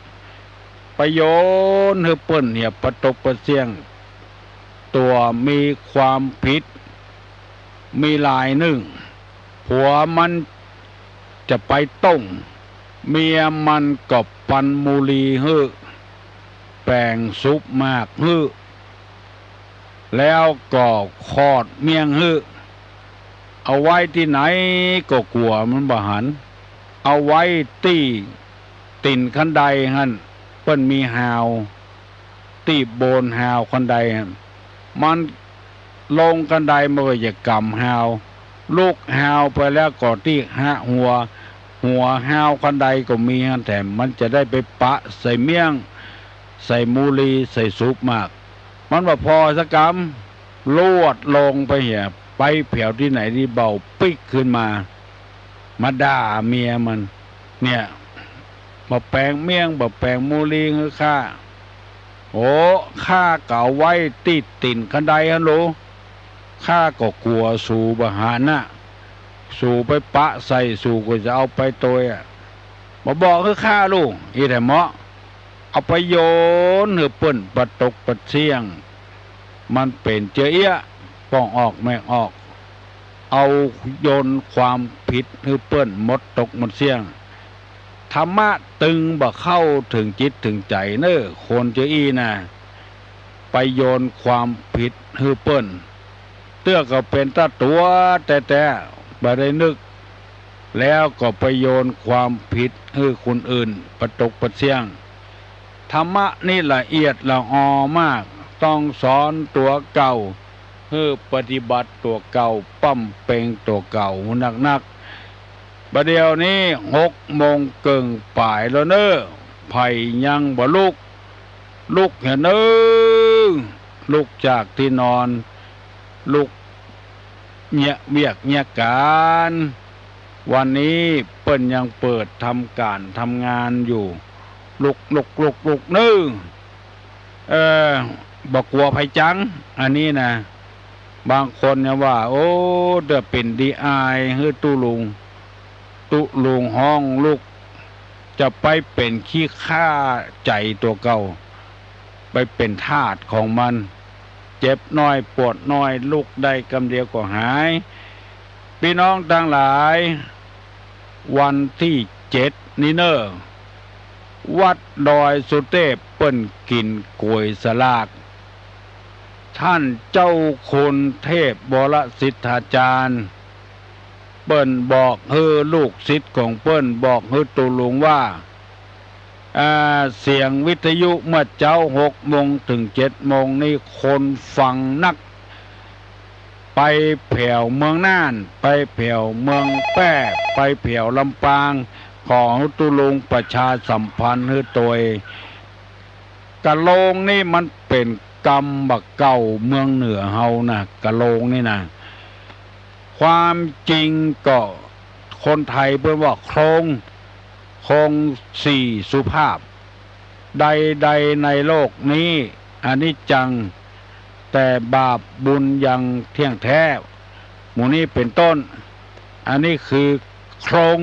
ไปโยนหื้อเปิ้นเหียปะตกปะเสี้ยง ตั๋วมีความผิด มีหลายนึ่ง ผัวมันจะไปต้ง เมียมันก็ปันมูลีหื้อ แป๋งสุบหมากหื้อ แล้วก็ขอดเมี่ยงหื้อ เอาไว้ตี้ไหนก็กั๋วมันบ่หัน เอาไว้ตี้ตี๋นคันไดหั้น เปิ้นมีฮาว ตี้โบนฮาวคันไดหั้น มันลงคันไดมันก็จะก๋ำฮาว ลุกฮาวไปแล้วก็ตี้ฮะหัว หัวฮาวคันไดก็มีหั้นแถม มันจะได้ไปปะใส่เมี่ยง ใส่มูลี ใส่สุบหมาก มันบ่ผ่อสักกำ ลวดลงไปเหีย ไปแผวตี้ไหนตี้เบาปิ๊กขึ้นมา มาด่าเมียมัน เนี่ย บ่แป๋งเมี่ยง บ่แป๋งมูลีหื้อข้า โอ้ ข้าก็เอาไว้ตี้ตี๋นคันไดหั้นโล ข้าก็กั๋วสูบ่หันน่ะ สูไปปะใส่ สูก็จะเอาไปโตยอะ บ่บอกหื้อข้าลู อี้แถมเหมาะ เอาไปโยนหื้อเปิ้นปะตกปะเสี้ยง มันเป๋นเจื้อเอี้ยะ ป้องออกแม่ออก เอาโยนความผิดหื้อเปิ้นหมดตกหมดเสี้ยง ธรรมะตึงบ่เข้าเถิงจิตเถิงใจ๋เน่อ คนเจื้ออี้นะ ไปโยนความผิดหื้อเปิ้น เตื้อก็เป๋นตาตั๋วแต๊ๆ บ่ได้นึก แล้วก็ไปโยนความผิดหื้อคนอื่นปะตกปะเสี้ยง ธรรมะนี่ละเอียดละออมาก ต้องสอนตั๋วเก่า หื้อปฏิบัติตั๋วเก่า ป้ำเป็งตั๋วเก่านักๆ บ่าเดี่ยวนี้หกโมงเกิ่งป๋ายแล้วเน่อ ใผยังบ่ลุก ลุกเหียเน่อ ลุกจากตี้นอน ลุกเยียะเวียกเยียะก๋าน วันนี้เปิ้นยังเปิดทำก๋านทำงานอยู่ ลุก ลุก ลุก ลุกเน่อ เออ บ่กั๋วใผจัง อันนี้นะ บางคนเนี่ยว่า โอ้ เดี๋ยวเป๋นดีอายหื้อตุ๊ลุง ตุ๊ลุงฮ้องลุก จะไปเป๋นขี้ข้าใจ๋ตั๋วเก่า ไปเป๋นทาสของมัน เจ็บน้อยปวดน้อย ลุกได้กำเดียวก็หาย ปี้น้องตังหลาย วันตี้เจ็ดนี้เน่อ วัดดอยสุเตพเปิ้นกิ๋นก๋วยสลาก ท่านเจ้าคุณเทพวรสิทธาจารย์ เปิ้นบอกหื้อลูกศิษย์ของเปิ้น บอกหื้อตุ๊ลุงว่า อ่า เสียงวิทยุเมื่อเจ๊าหกโมงเถิงเจ็ดโมงนี้คนฟังนัก ไปแผวเมืองน่าน ไปแผวเมืองแป้ ไปแผวลำปาง ขอหื้อตุ๊ลุงประชาสัมพันธ์หื้อตวย กะโลงนี่มันเป๋นกำบ่าเก่าเมืองเหนือเฮานะ กะโลงนี่นะ ความจริงก็คนไทยเปิ้นว่าโคลง โคลงสี่สุภาพ ใดๆ ในโลกนี้ อนิจจัง แต่บาปบุญยังเที่ยงแท้ หมู่นี้เป๋นต้น อันนี้คือโคลง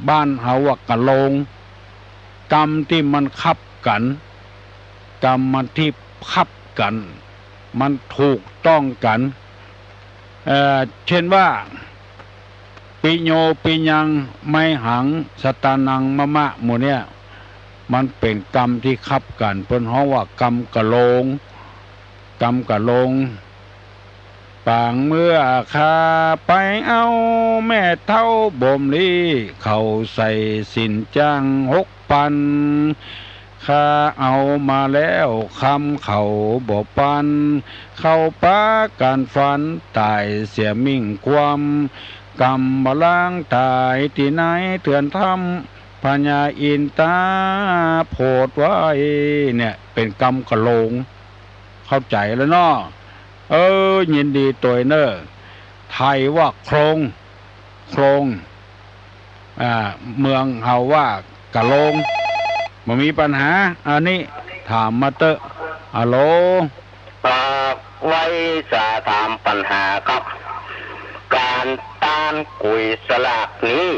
บ้านเฮาว่ากะโลง กำตี้มันคับกั๋น กำมันตี้คับกั๋น มันถูกต้องกั๋น เอ่อ เช่นว่า ปิโญ ปิยัง ไมหัง สตานัง มะมะ หมู่เนี้ย มันเป๋นกำตี้คับกั๋น เปิ้นฮ้องว่ากำกะโลง กำกะโลง ปางเมื่อข้าไปเอาแม่เฒ่าบ่มลี เขาใส่สินจ้างหกปัน ข้าเอามาแล้วคำเขาบ่ปัน เขาปากั๋นฟันต๋ายเสียมิ่งความ กำบ่าลางต๋ายตี้ในเถือนถ้ำ พญาอินต๋าโผดไว้ เนี่ยเป๋นกำกะโลง เข้าใจ๋แล้วเนาะ เออ ยินดีตวยเน่อ ไทยว่าโคลง โคลง อ่า เมืองเฮาว่ากะโลง บ่มีปัญหา อันนี้ถามมาเต๊อะ ฮัลโหล ครับ ไหว้จะถามปัญหาครับ ก๋านตานก๋วยสลากนี้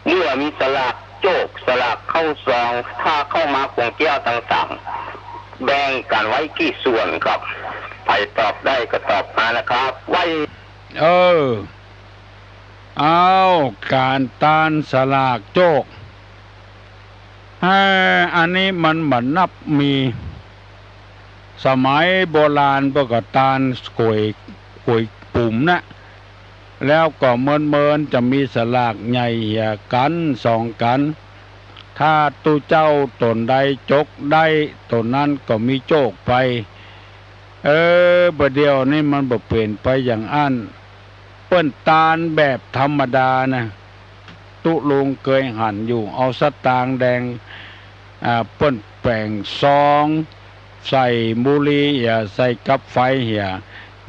เมื่อมีสลากโจก สลากเข้าซอง ถ้าเข้ามาคงแก้วต่างๆ แบ่งกั๋นไว้กี่ส่วนครับ ใผตอบได้ก็ตอบมานะครับ ไหว้ เออ เอา ก๋านตานสลากโจก เออ อันนี้มันบ่นับมี สมัยโบราณเปิ้นก็ตานก๋วย ก๋วยปุ๋มนะ แล้วก็เมินๆ จะมีสลากใหญ่เหียกั๋นสองกั๋น ถ้าตุ๊เจ้าต๋นใดจกได้ ต๋นนั้นก็มีโจกไป เออ บ่าเดี่ยวนี้มันบ่เป๋นไปอย่างอั้น เปิ้นตานแบบธรรมดานะ ตุ๊ลุงเกยหันอยู่ เอาสตางค์แดง อ่า เปิ้นแป๋งซอง ใส่บุหรี่เหีย ใส่กับไฟเหีย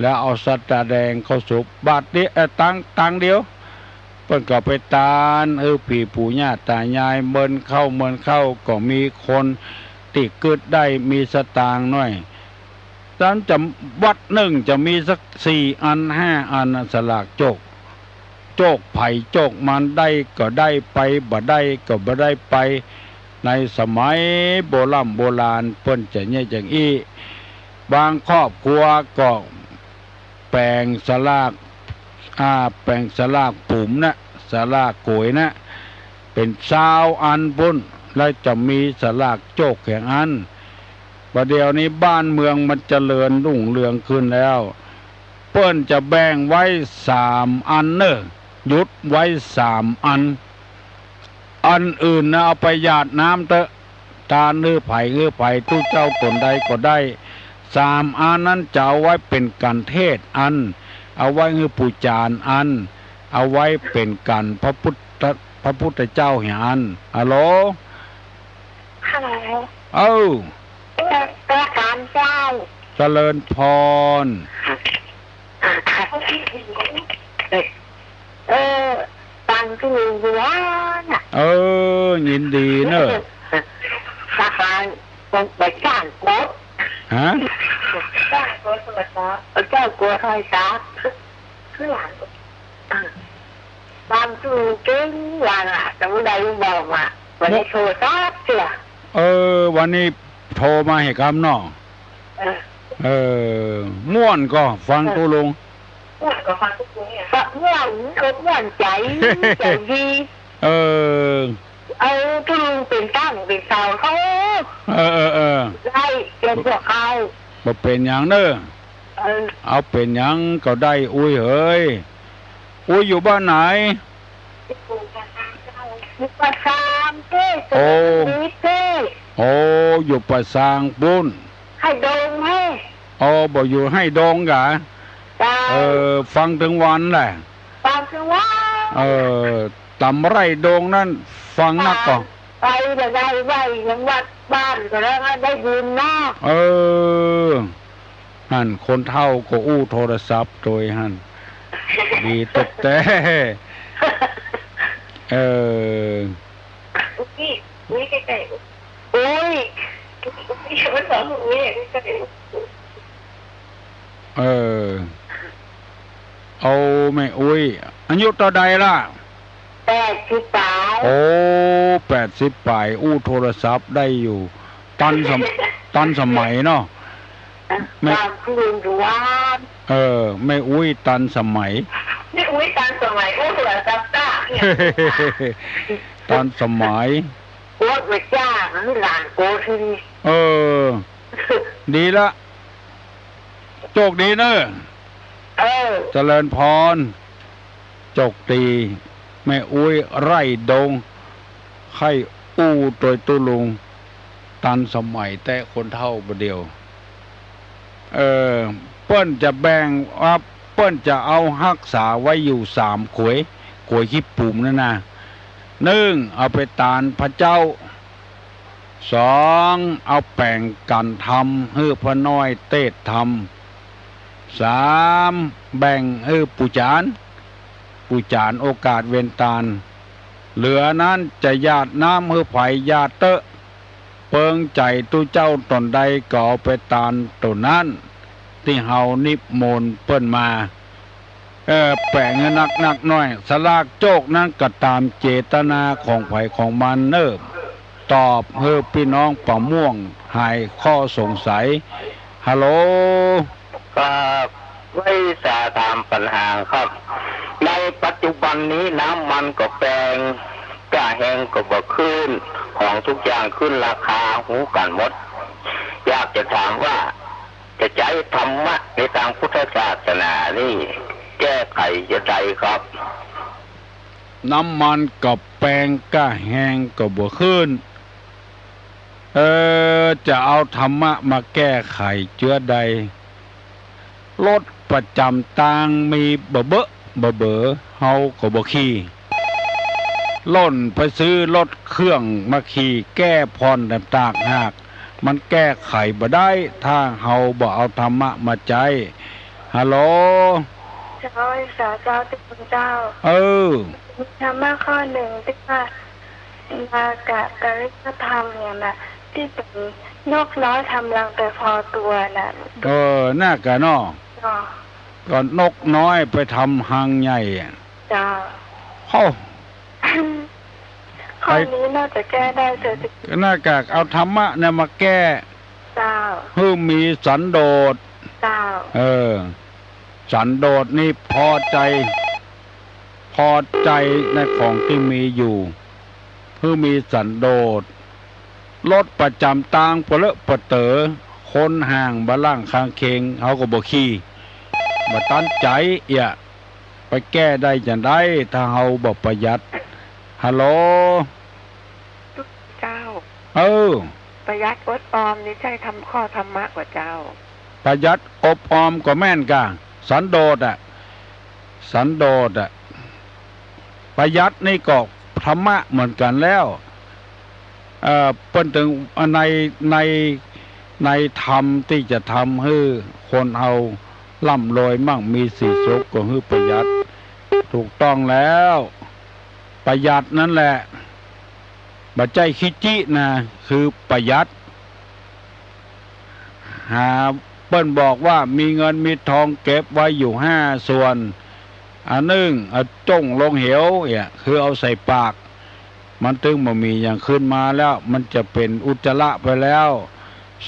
แล้วเอาสตางค์แดงเข้าสุบ บาทเดียว เอ่อ ตังค์ ตังค์เดียว เปิ้นก็ไปตานหื้อผีปู่ย่าต๋ายาย เมินเข้า เมินเข้า ก็มีคนตี้กึ๊ดได้ มีสตางค์หน้อย ตานจะ วัดนึ่งจะมีสักสี่อันห้าอันน่ะ สลากโจก โจกใผโจกมัน ได้ก็ได้ไป บ่ได้ก็บ่ได้ไป ในสมัยโบร่ำโบราณเปิ้นจะเยียะอย่างอี้ บางครอบครัวก็แป๋งสลาก อ่า แป๋งสลากปุ๋มนะ สลากก๋วยนะ เป๋นซาวอันปู้น แล้วจะมีสลากโจกแห่งอั้น บ่าเดี่ยวนี้บ้านเมืองมันเจริญรุ่งเรืองขึ้นแล้ว เปิ้นจะแบ่งไว้สามอันเน่อ หยุดไว้สามอัน อันอื่นนะเอาไปหยาดน้ำเต๊อะ ตานหื้อใผหื้อใผ ตุ๊เจ้าต๋นใดก็ได้ สามอันนั้นจะเอาไว้เป๋นกั๋นเทศน์อัน เอาไว้หื้อปู่จารย์อัน เอาไว้เป๋นกั๋นพระพุทธ พระพุทธเจ้าเหียอั้น ฮัลโหล ฮัลโหล เอ้า เจ้า เจ้า เจริญพร เออ ฟังตี้ลุงอยู่ว่าน่ะ เออ ยินดีเนอะ สหาย บ่จ้างกด ฮะ จ้างกดโทรศัพท์ บ่จ้างกดโทรศัพท์ คือหลัง ฟังตี้ลุงเก่งว่าน่ะ แต่บ่ได้ลุงบอกว่า บ่ได้โทรศัพท์เตื้อ เออ วันนี้โทรมาหื้อกำเนาะ เออ เออ ม่วนก่อฟัง เออ ตี้ลุง ม่วนก่อฟังตี้ลุงเนี่ย ม่วนก็ม่วนใจ๋ ใจ๋ดี เออ เอาตี้ลุงเป๋นตั้งเป๋นเสาเขา เออ เออ เออ ได้เป๋นพวกเขา บ่เป๋นหยังเน่อ เออ เอาเป๋นหยังก็ได้ อุ๊ยเหย อุ๊ยอยู่บ้านไหน อยู่ป่าซางเจ้า อยู่ป่าซางเจ้า โอ้ อยู่ป่าซางเจ้า โอ้ อยู่ป่าซางปู๊น ไฮ่ดงเฮ้ย อ๋อ บ่อยู่ไฮ่ดงกา เจ้า เออ ฟังตึงวันแหละ ฟังตึงวัน เออ ต๋ามไฮ่ดงนั้น ฟังนักก่อ ไปก็ได้ไหว้ยังวัดบ้านก็ได้ ได้บุญเนาะ เออ หั้นคนเฒ่าก็อู้โทรศัพท์โตยหั้น ดีแต๊แต๊ เออ อุ๊ย อุ๊ย ใก้ๆ อุ๊ย อุ๊ย มันบอกอุ๊ย ใก้ๆ เออ เอาแม่อุ๊ย อายุเต้าใดล่ะ แปดสิบป๋าย โอ้ แปดสิบป๋าย อู้โทรศัพท์ได้อยู่ ตันสม- ตันสมัยเนาะ แม่ ต๋ามตี้ลุงอยู่ว่า เออ แม่อุ๊ยตันสมัย แม่อุ๊ยตันสมัย อู้โทรศัพท์ได้เนี่ย ตันสมัย โอ๊ย บ่จ้างหื้อหลานโกที เออ ดีละ โจคดีเน่อ เออ เจริญพร โจคดี แม่อุ๊ยไฮ่ดง ใค่อู้โตยตี้ลุง ตันสมัยแต๊คนเฒ่าบ่าเดี่ยว เออ เปิ้นจะแบ่งว่า เปิ้นจะเอาฮักษาไว้อยู่สามขวย ขวยขี้ปุ๋มนั่นน่ะ นึ่ง เอาไปตานพระเจ้า สอง เอาแป๋งกั๋นธรรม หื้อพระน้อยเตสน์ธรรม สาม แบ่งหื้อปู่จ๋ารย์ ปู่จ๋ารย์โอกาสเวนตาน เหลือนั้นจะหยาดน้ำหื้อใผหยาดเต๊อะ เปิงใจ๋ตุ๊เจ้าต๋นใดก็เอาไปตานโตนั้น ตี้เฮานิมนต์เปิ้นมา เออ แป๋งหื้อนักนักน้อย สลากโจคนั้นก็ต๋ามเจตนาของใผของมันเน่อ ตอบหื้อปี้น้องป่าม่วงหายข้อสงสัย ฮัลโหล ครับ ไหว้สาถามปัญหาครับ ในปัจจุบันนี้น้ำมันก็แปง ก้าแฮงก็บ่ขึ้น ของทุกอย่างขึ้นราคา ฮู้กั๋นหมด อยากจะถามว่า จะใจ๊ธรรมะในตางพุทธศาสนานี่ แก้ไขจะใดครับ น้ำมันก็แปง ก้าแฮงก็บ่ขึ้น เออ จะเอาธรรมะมาแก้ไขเจื้อใด รถประจ๋ำตางมีบ่เบอะบ่เบ๋อ เฮาก็บ่ขี่ ล่นไปซื้อรถเครื่องมาขี่ แก้ผ่อนแต้มต่างหาก มันแก้ไขบ่ได้ ถ้าเฮาบ่เอาธรรมะมาใจ๊ ฮัลโหล เจ้า สาเจ้า เจ้าคุณเจ้า เออ มีธรรมะข้อนึ่งตี้ว่า นากะกริยธรรมเนี่ยนะ ตี้เป๋นนกน้อยทำรังแต่พอตั๋วน่ะ เออ นากะเนาะ เนาะ ก็นกน้อยไปทำฮังใหญ่อะ เจ้า โอ้ ข้อนี้น่าจะแก้ได้เสียที นากะเอาธรรมะเนี่ยมาแก้ เจ้า หื้อมีสันโดษ เจ้า เออ สันโดษนี่พอใจ๋ พอใจ๋ในของตี้มีอยู่ หื้อมีสันโดษ รถประจ๋ำตางปะเลอะปะเต๋อ คนห่างบ่าล่างข้างเคียง เฮาก็บ่ขี่ บ่ตันใจ๋เอี้ย ไปแก้ได้จะใด ถ้าเฮาบ่ประหยัด ฮัลโหล เจ้า เออ ประหยัดอดออมนี่ใจ้ธรรม ข้อธรรมะก่อเจ้า ประหยัดอดออมก็แม่นก่ะ สันโดษอะ สันโดษอะ ประหยัดนี่ก็ธรรมะเหมือนกั๋นแล้ว เอ่อ เปิ้นตึง ใน ใน ในธรรมตี้จะทำหื้อคนเฮาร่ำรวยมั่งมีสีสุขก็หื้อประหยัด ถูกต้องแล้ว ประหยัดนั้นแหละ บ่ใจ้ขี้จี้นะ คือประหยัด หา เปิ้นบอกว่ามีเงินมีทองเก็บไว้อยู่ห้าส่วน อันนึ่ง เอาจ้งลงเหว เนี่ย คือเอาใส่ปาก มันตึงบ่มีหยังขึ้นมาแล้ว มันจะเป๋นอุจจาระไปแล้ว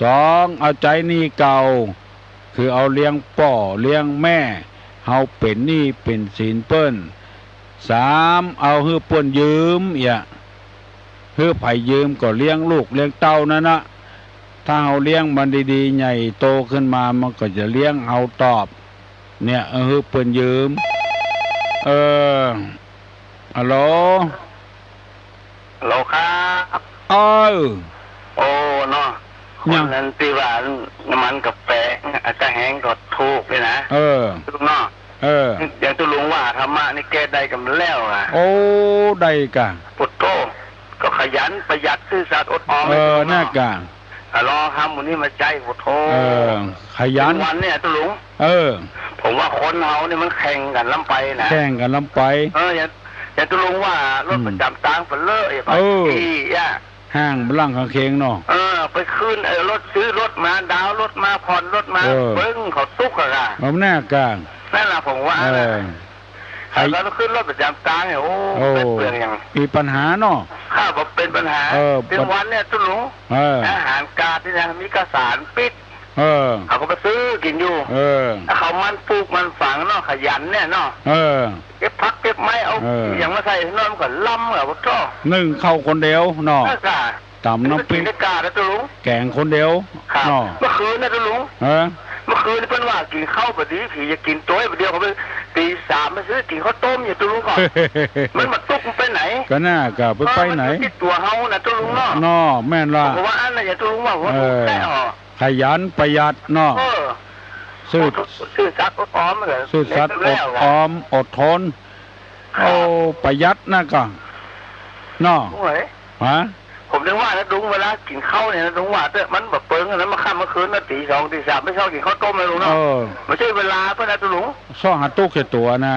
สอง เอาใจ๊หนี้เก่า คือเอาเลี้ยงป้อเลี้ยงแม่ เฮาเป๋นหนี้เป๋นสินเปิ้น สาม เอาหื้อเปิ้นยืม เอียะ หื้อใผยืมก็เลี้ยงลูกเลี้ยงเต้านั้นนะ ถ้าเฮาเลี้ยงมันดีๆ ใหญ่โตขึ้นมา มันก็จะเลี้ยงเฮาตอบ เนี่ย เอาหื้อเปิ้นยืม เออ ฮัลโหล ฮัลโหลครับ เออ โอ้ เนาะ หยัง คนนั้นตี้ว่าน้ำมันก็แปง อะ ก้าแฮงก็ถูกนี่นะ เออ ลุงเนาะ เออ อย่างตุ๊ลุงว่าธรรมะนี่แก้ได้กั๋นแล้วอะ โอ้ ได้ก่ะ ปุดโธ ก็ขยันประหยัดซื่อสัตย์อดออม เออ นั่นก่ะ อะ ลองทำหมู่นี้มาใจ๊ ปุดโธ เออ ขยัน วันเนี่ยตุ๊ลุง เออ ผมว่าคนเฮานี่มันแข่งกั๋นล้ำไปนะ แข่งกั๋นล้ำไป เออ อย่าง อย่างตุ๊ลุงว่ารถ อืม ประจ๋ำตางไปเลย เออ ไปขี่อะ ห้างบ่ลังข้างเคียงเนาะ เออ ไปคืน เออ รถ ซื้อรถมา ดาวน์รถมา ผ่อนรถมา เออ เปิ้งเขาตุ๊กข์อะค่ะ เอาหน้ากลาง นั่นล่ะผมว่า เออ นะ ใคร ถ้าเราขึ้นรถประจ๋ำตางเนี่ย โอ้ โอ้ เปลืองอย่าง มีปัญหาเนาะ ค่ะ บ่เป๋นปัญหา เออ เป๋นวันเนี่ยตุ๊ลุง เออ อาหารกาดนี่นะ มีข้าวสารปิ๊ด เออ เขาก็ไปซื้อกิ๋นอยู่ เออ ถ้าเขาหมั่นปลูกหมั่นฝังเนาะ ขยันเนี่ยเนาะ เออ เก็บผักเก็บไม้ เอา เออ อย่างมาใส่นอนก็ล้ำอะ ปุดโธ นึ่งข้าวคนเดียวเนาะ เออค่ะ ต๋ำน้ำปิ๊ก กิ๋นได้กาดนะตุ๊ลุง แก๋งคนเดียว ครับ เนาะ เมื่อคืนนะตุ๊ลุง เออ เมื่อคืนนี่เปิ้นว่ากิ๋นข้าวบ่ดี ผีจะกิ๋นโตยบ่ดี เขาไปตีสามไปซื้อกิ๋นข้าวต้มอยู่ตุ๊ลุงก่อน มันมาตุ๊กข์มันไปไหน ก็น่าก็ไป เออ ไปไหน มันอยู่ตี้ตั๋วเฮานะตุ๊ลุงเนาะ เนาะ แม่นล่ะ ผมว่าอันนั้นอย่าตุ๊ลุงว่าหัว เออ ตุ๊ลุงแท้ออก ขยันประหยัดเนาะ เออ ซื่อ ซื่อสัตย์อดออมเหรอ ซื่อสัตย์อดออม อดทน ครับ โอ้ ประหยัดนะก่ะ เนาะ โอ้ย ฮะ ผมนึกว่านะลุง เวลากิ๋นข้าวเนี่ยนะลุง ว่าเต๊อะ มันบ่เปิงนะ มาค่ำมาคืนนะ ตีสองตีสาม ไปซอกกิ๋นข้าวต้มนะลุงเนาะ เออ บ่ใจ้เวลาเปิ้นนะตุ๊ลุง ซอกหาตุ๊กข์ใส่ตั๋วนะ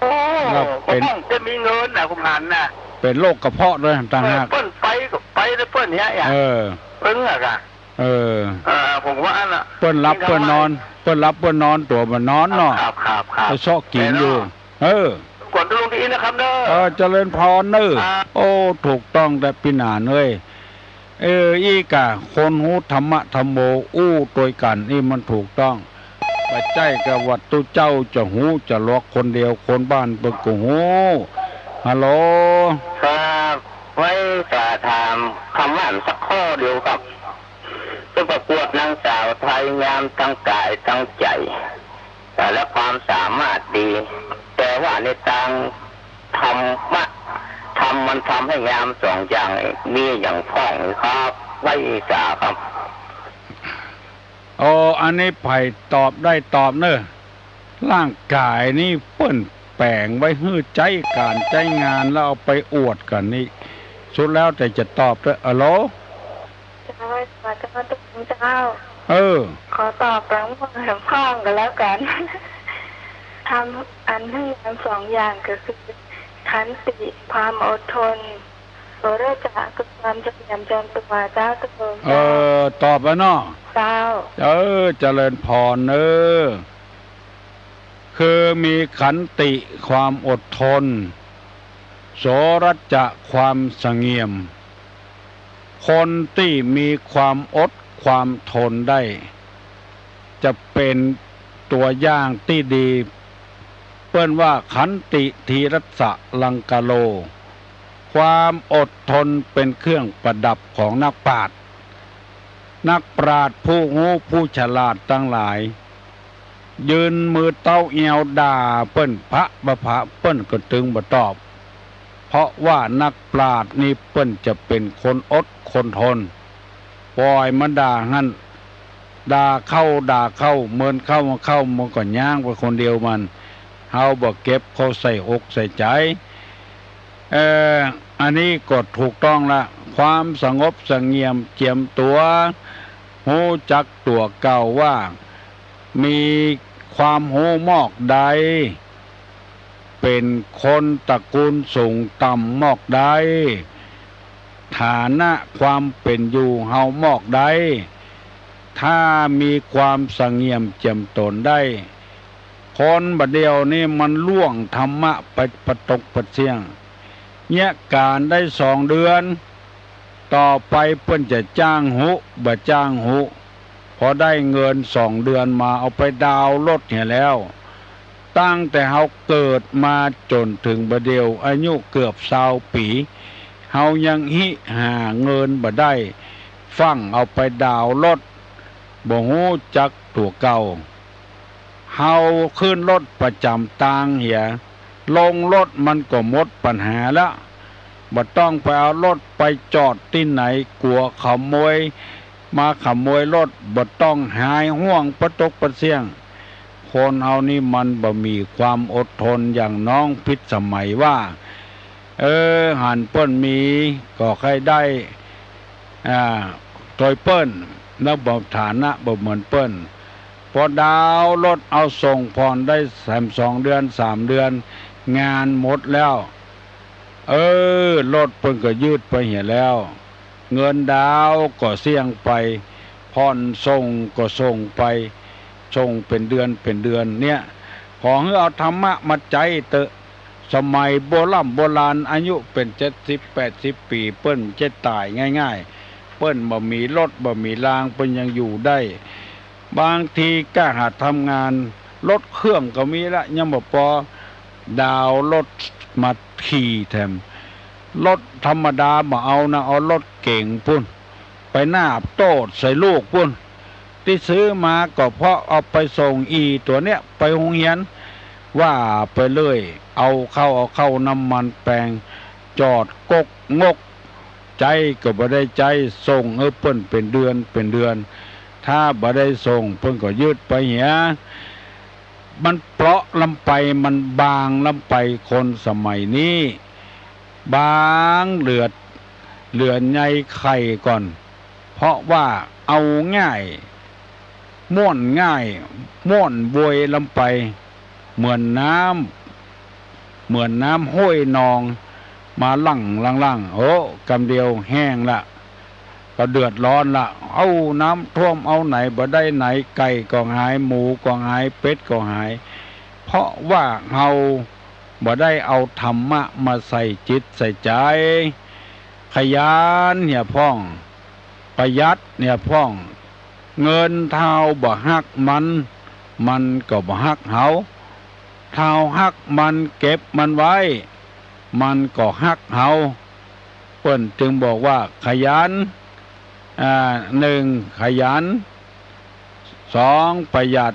โอ้ แล้วเป๋น ผมจะมีเงินนะ ผมหันนะ เป๋นโรคกระเพาะด้วยต่างหาก เออ เปิ้นไปก็ไปแล้วเปิ้นเนี่ย เออ เปิ้นอะค่ะ เออ เออ ผมว่าอันน่ะ เปิ้นหลับเปิ้นนอน เปิ้นหลับเปิ้นนอน ตั๋วบ่นอนเนาะ ครับ ครับ ครับ ไปซอกกิ๋นอยู่ เออ ขอบคุณตุ๊ลุงตี้อี้นะครับเนาะ เออ เจริญพรเนาะ ครับ โอ้ ถูกต้องแต๊ปี้หนานเอ้ย เออ อี้ก่ะ คนฮู้ธรรมะธัมโม อู้ตวยกั๋น อี้มันถูกต้อง บ่ใจ้กะว่าตุ๊เจ้าจะฮู้จะหลอกคนเดียว คนบ้านเปิ้นก็ฮู้ ฮัลโหล ครับ ไว้จะถามคำถามสักข้อเดียวครับ จะประกวดนางสาวไทยงามทั้งกายทั้งใจ๋ และความสามารถดี แต่ว่าในตางธรรมะ ธรรมมันทำให้งามสองอย่าง มีอย่างพ่องครับ ไว้สาครับ โอ้ อันนี้ใผตอบได้ตอบเนาะ ร่างกายนี่เปิ้นแป๋งไว้หื้อใจ๊ก๋านใจ๊งาน แล้วเอาไปอวดกั๋นนี่ สุดแล้วแต่จะตอบเต๊อะ ฮัลโหล เจ้า สวัสดีเจ้า เออ ขอตอบตางพ่องกั๋นแล้วกั๋น ธรรมอันหื้องามสองอย่างก็คือ ขันติ ความอดทน โสรจะ คือความเสงี่ยมจนตั๋ว เจ้า ตุ๊ลุง เออ ตอบแล้วเนาะ เจ้า เออ เจริญพรเนาะ คือมีขันติ ความอดทน โสรจะ ความเสงี่ยม คนตี้มีความอดความทนได้ จะเป๋นตั๋วอย่างตี้ดี เปิ้นว่าขันติ ธีรสสะลังกะโล ความอดทนเป๋นเครื่องประดับของนักปราชญ์ นักปราชญ์ผู้ฮู้ผู้ฉลาดตังหลาย ยืนมือเต๊าแอวด่าเปิ้น พระบ่าพระเปิ้นก็ตึงบ่ตอบ เพราะว่านักปราชญ์นี่เปิ้นจะเป๋นคนอดคนทน ป่อยมันด่าหั้น ด่าเข้าด่าเข้า เมินเข้ามาเข้า มันก็ย้างไปคนเดียวมัน เฮาบ่เก็บเข้าใส่อกใส่ใจ๋ เอ่อ อันนี้ก็ถูกต้องละ ความสงบเสงี่ยมเจียมตั๋ว ฮู้จักตั๋วเก่าว่า มีความฮู้มอกใด เป๋นคนตระกูลสูงต่ำมอกใด ฐานะความเป๋นอยู่เฮามอกใด ถ้ามีความเสงี่ยมเจียมตั๋วได้ คนบ่าเดี่ยวนี้มันล่วงธรรมะไปปะตกปะเสี้ยง เยียะก๋านได้สองเดือน ต่อไปเปิ้นจะจ้างหุ บ่จ้างหุ พอได้เงินสองเดือนมาเอาไปดาวน์รถเหียแล้ว ตั้งแต่เฮาเกิดมาจ๋นเถิงบ่าเดี่ยวอายุเกือบซาวปี๋ เฮายังหิหาเงินบ่ได้ ฟั่งเอาไปดาวน์รถ บ่ฮู้จักตั๋วเก่า เฮาขึ้นรถประจ๋ำตางเหีย ลงรถมันก็หมดปัญหาละ บ่ต้องไปเอารถไปจอดตี้ไหน กั๋วขโมยมาขโมยรถ บ่ต้องหายห่วงปะตกปะเสี้ยง คนเฮานี่มันบ่มีความอดทนอย่างน้องพิสมัยว่า เออ หันเปิ้นมีก็ใค่ได้ อ่า ตวยเปิ้น แล้วบ่ฐานะบ่เหมือนเปิ้น ปอดาวน์รถเอาส่งผ่อนได้แหมสองเดือนสามเดือน งานหมดแล้ว เออ รถเปิ้นก็ยืดไปเหียแล้ว เงินดาวน์ก็เสี้ยงไป ผ่อนส่งก็ส่งไป ส่งเป๋นเดือนเป๋นเดือนเนี่ย ขอหื้อเอาธรรมะมาใจ๊เต๊อะ สมัยโบร่ำโบราณ อายุเป๋นเจ็ดสิบแปดสิบปี๋ เปิ้นจะต๋ายง่ายๆ เปิ้นบ่มีรถบ่มีราง เปิ้นยังอยู่ได้ บางทีก้าหาดทำงาน รถเครื่องก็มีละ ยังบ่ปอ ดาวน์รถมาขี่แถม รถธรรมดาบ่เอานะ เอารถเก๋งปู้น ไปนาบโต้ษใส่ลูกปู้น ตี้ซื้อมาก็เพราะเอาไปส่งอี่ตั๋วเนี้ยไปโฮงเฮียน ว่าไปเรื่อย เอาเข้า เอาเข้าน้ำมันแปง จอดก๊กงก ใจ๊ก็บ่ได้ใจ๊ ส่งหื้อเปิ้นเป๋นเดือนเป๋นเดือน ถ้าบ่ได้ส่งเปิ้นก็ยืดไปเหีย มันเปราะล้ำไป มันบางล้ำไป คนสมัยนี้ บางเหลือ เหลือใยไข่ก่อน เพราะว่าเอาง่าย ม่วนง่าย ม่วนโวยล้ำไป เหมือนน้ำ เหมือนน้ำห้วยนอง มาหลั่งหลั่งหลั่ง โอ้ กำเดียวแห้งละ ก็เดือดร้อนละ เอ้า น้ำท่วมเอาไหนบ่ได้ไหน ไก่ก็หาย หมูก็หาย เป็ดก็หาย เพราะว่าเฮาบ่ได้เอาธรรมะมาใส่จิตใส่ใจ๋ ขยันเหียพ่อง ประหยัดเหียพ่อง เงินถ้าเฮาบ่ฮักมัน มันก็บ่ฮักเฮา ถ้าเฮาฮักมัน เก็บมันไว้ มันก็ฮักเฮา เปิ้นจึงบอกว่าขยัน อ่า หนึ่ง ขยัน สอง ประหยัด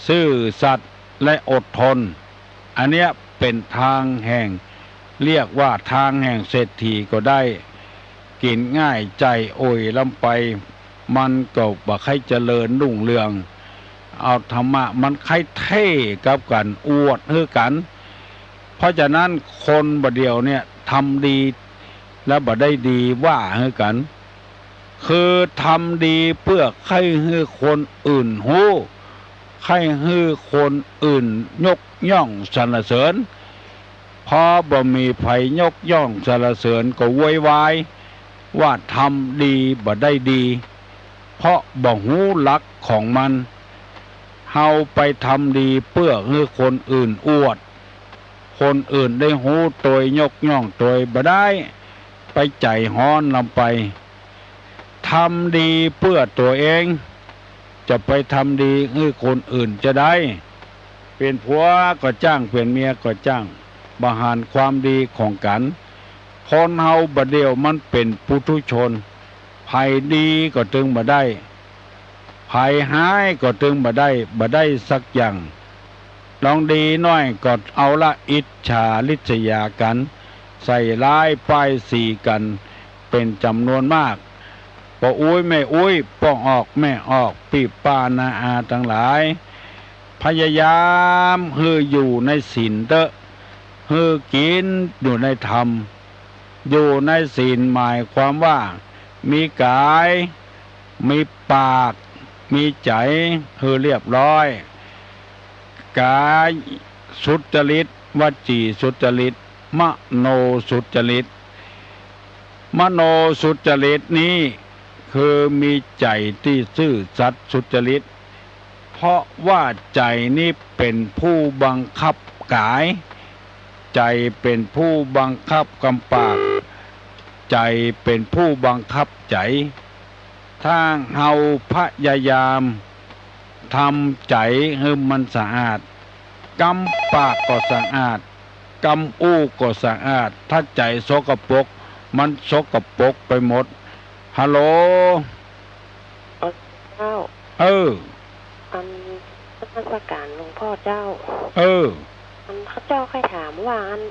ซื่อสัตย์ และอดทน อันเนี้ยเป๋นทางแห่ง เรียกว่าทางแห่งเศรษฐีก็ได้ กิ๋นง่ายใจ๋โอ่ยล้ำไป มันก็บ่ใค่เจริญรุ่งเรือง เอาธรรมะมันใค่เท่กับกั๋น อวดหื้อกั๋น เพราะฉะนั้นคนบ่าเดี่ยวเนี่ยทำดี แล้วบ่ได้ดีว่าหื้อกั๋น คือทำดีเปื้อใค่หื้อคนอื่นฮู้ ใค่หื้อคนอื่นยกย่องสรรเสริญ พอบ่มีใผยกย่องสรรเสริญก็โวยวายว่าทำดีบ่ได้ดี เพราะบ่ฮู้หลักของมัน เฮาไปทำดีเปื้อหื้อคนอื่นอวด คนอื่นได้ฮู้ตวยยกย่องตวย บ่ได้ ไปใจ๋ฮ้อนล้ำไป ทำดีเปื้อตั๋วเอง จะไปทำดีหื้อคนอื่นจาใด เป๋นผัวก็จ้าง เป๋นเมียก็จ้าง บ่หันความดีของกั๋น คนเฮาบ่าเดี่ยวมันเป๋นปุถุชน ใผดีก็ตึงบ่ได้ ใผฮ้ายก็ตึงบ่ได้ บ่ได้สักอย่าง ลองดีหน้อยก็เอาละอิจฉาริษยากั๋น ใส่ร้ายป้ายสีกั๋นเป๋นจ๋ำนวนมาก ป้ออุ๊ยแม่อุ๊ย ป้อออกแม่ออก ปี้ป้าน้าอาตังหลาย พยายามหื้ออยู่ในศีลเต๊อะ หื้อกิ๋นอยู่ในธรรม อยู่ในศีล หมายความว่า มีก๋าย มีปาก มีใจ๋ หื้อเรียบร้อย ก๋ายสุจริต วจีสุจริต มโนสุจริต มโนสุจริตนี้ คือมีใจ๋ตี้ซื่อสัตย์สุจริต เพราะว่าใจ๋นี้เป๋นผู้บังคับก๋าย ใจ๋เป๋นผู้บังคับกำปาก ใจ๋เป๋นผู้บังคับใจ๋ ถ้าเฮาพยายามทำใจ๋หื้อมันสะอาด กำปากก็สะอาด กำอู้ก็สะอาด ถ้าใจ๋สกปรก มันสกปรกไปหมด ฮัลโหล เออ เจ้า เออ อันนมัสก๋านหลวงพ่อเจ้า เออ อันข้าเจ้าใค่ถามว่า อัน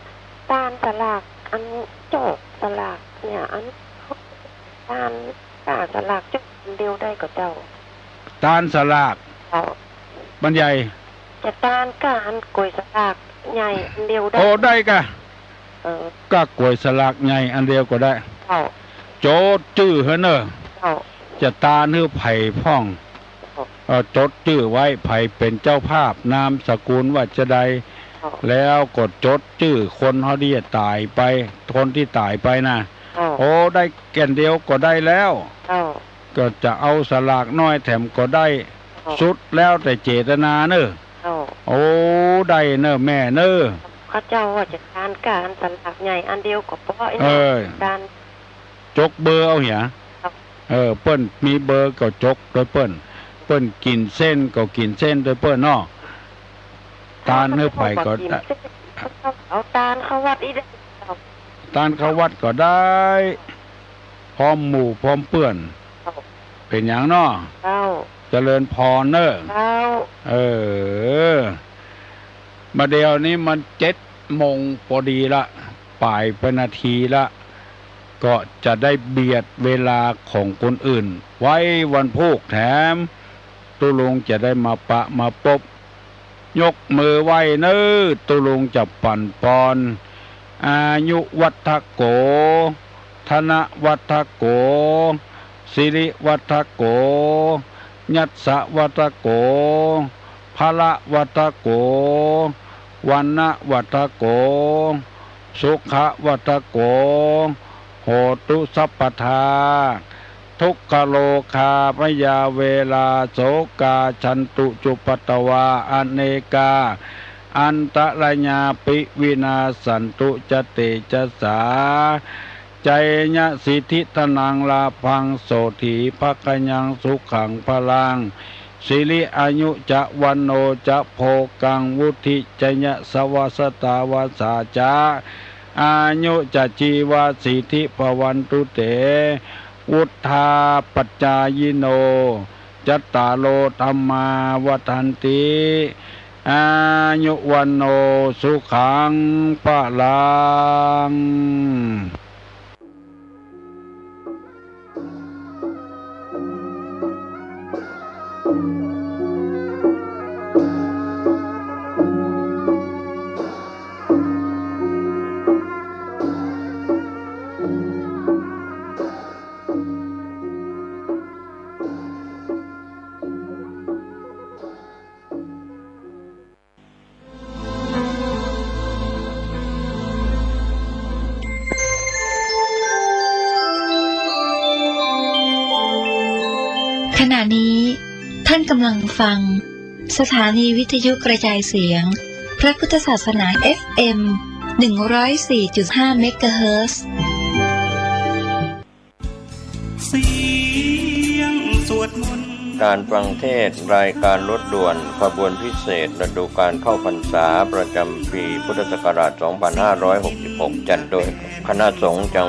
ตานสลาก อันโจ๊กสลากเนี่ย อันตาน ตานสลากโจ๊กอันเดียวได้ก่อเจ้า ตานสลาก เจ้า มันใหญ่ จะตานก้าอันก๋วยสลากใหญ่อันเดียวได้ โอ้ ได้ก่ะ เออ ก้ากวยสลากใหญ่อันเดียวก็ได้ เจ้า จดจื้อหื้อเน่อ เจ้า จะตานหื้อใผพ่อง เจ้า เอ่อ จดจื้อไว้ ใผเป๋นเจ้าภาพ นามสกุลว่าจาใด เจ้า แล้วก็จดจื้อคนเฮาตี้ต๋ายไป คนตี้ต๋ายไปนะ เจ้า โอ้ ได้แก่นเดียวก็ได้แล้ว เจ้า ก็จะเอาสลากน้อยแถมก็ได้ เจ้า สุดแล้วแต่เจตนาเน่อ เจ้า โอ้ ได้เน่อแม่เน่อ ข้าเจ้าว่าจะตานก้าอันสลากใหญ่อันเดียวก็ปอ เออ ตาน จกเบอร์เอาเหีย เจ้า เออ เปิ้นมีเบอร์ก็จกตวยเปิ้น เปิ้นกิ๋นเส้นก็กิ๋นเส้นตวยเปิ้นเนาะ ตานหื้อใผก็ได้ เอาตานเข้าวัดอี้ได้ เจ้า ตานเข้าวัดก็ได้ พร้อมหมู่พร้อมเปื้อน เจ้า เป๋นหยังเนาะ เจ้า เจริญพรเน่อ เจ้า เออ บ่าเดี่ยวนี้มันเจ็ดโมงปอดีละ ป๋ายไปนาทีละ ก็จะได้เบียดเวลาของคนอื่น ไว้วันพูกแถม ตุ๊ลุงจะได้มาปะมาปบ ยกมือไหว้เน่อ ตุ๊ลุงจะปั๋นปอน อายุวัฒโก ธนวัฒโก สิริวัฒโก ยัสสะวัฒโก พละวัฒโก วรรณะวัฒโก สุขะวัฒโก โหตุสัพพทา ทุกขโรคาพยาเวรา โสกา ฉันตุ จุปปตวา อเนกา อันตรายาปิ วินาสสันตุ จะเตจะสา จายะสิทธิธนังลาภัง โสตถีภะคะยัง สุขังพลัง สิริอายุจะ วัณโณจะ โภคัง วุฑฒิจะ ยะสะวะสะตาวัสสาจะ อายุจะ จีวะสิทธิภะวันตุเต วุฑฒาปัจจายิโน จัตตาโร ธัมมา วัฑฒันติ อายุ วัณโณ สุขัง พลัง ขณะนี้ท่านกำลังฟังสถานีวิทยุกระจายเสียงพระพุทธศาสนา เอฟเอ็ม หนึ่งร้อยสี่จุดห้า เมกะเฮิรตซ์ เสียงสวดมนต์ การฟังเทศน์ รายการรถด่วน ขบวนพิเศษฤดูกาลเข้าพรรษา ประจำปีพุทธศักราช สองพันห้าร้อยหกสิบหก จัดโดยคณะสงฆ์จัง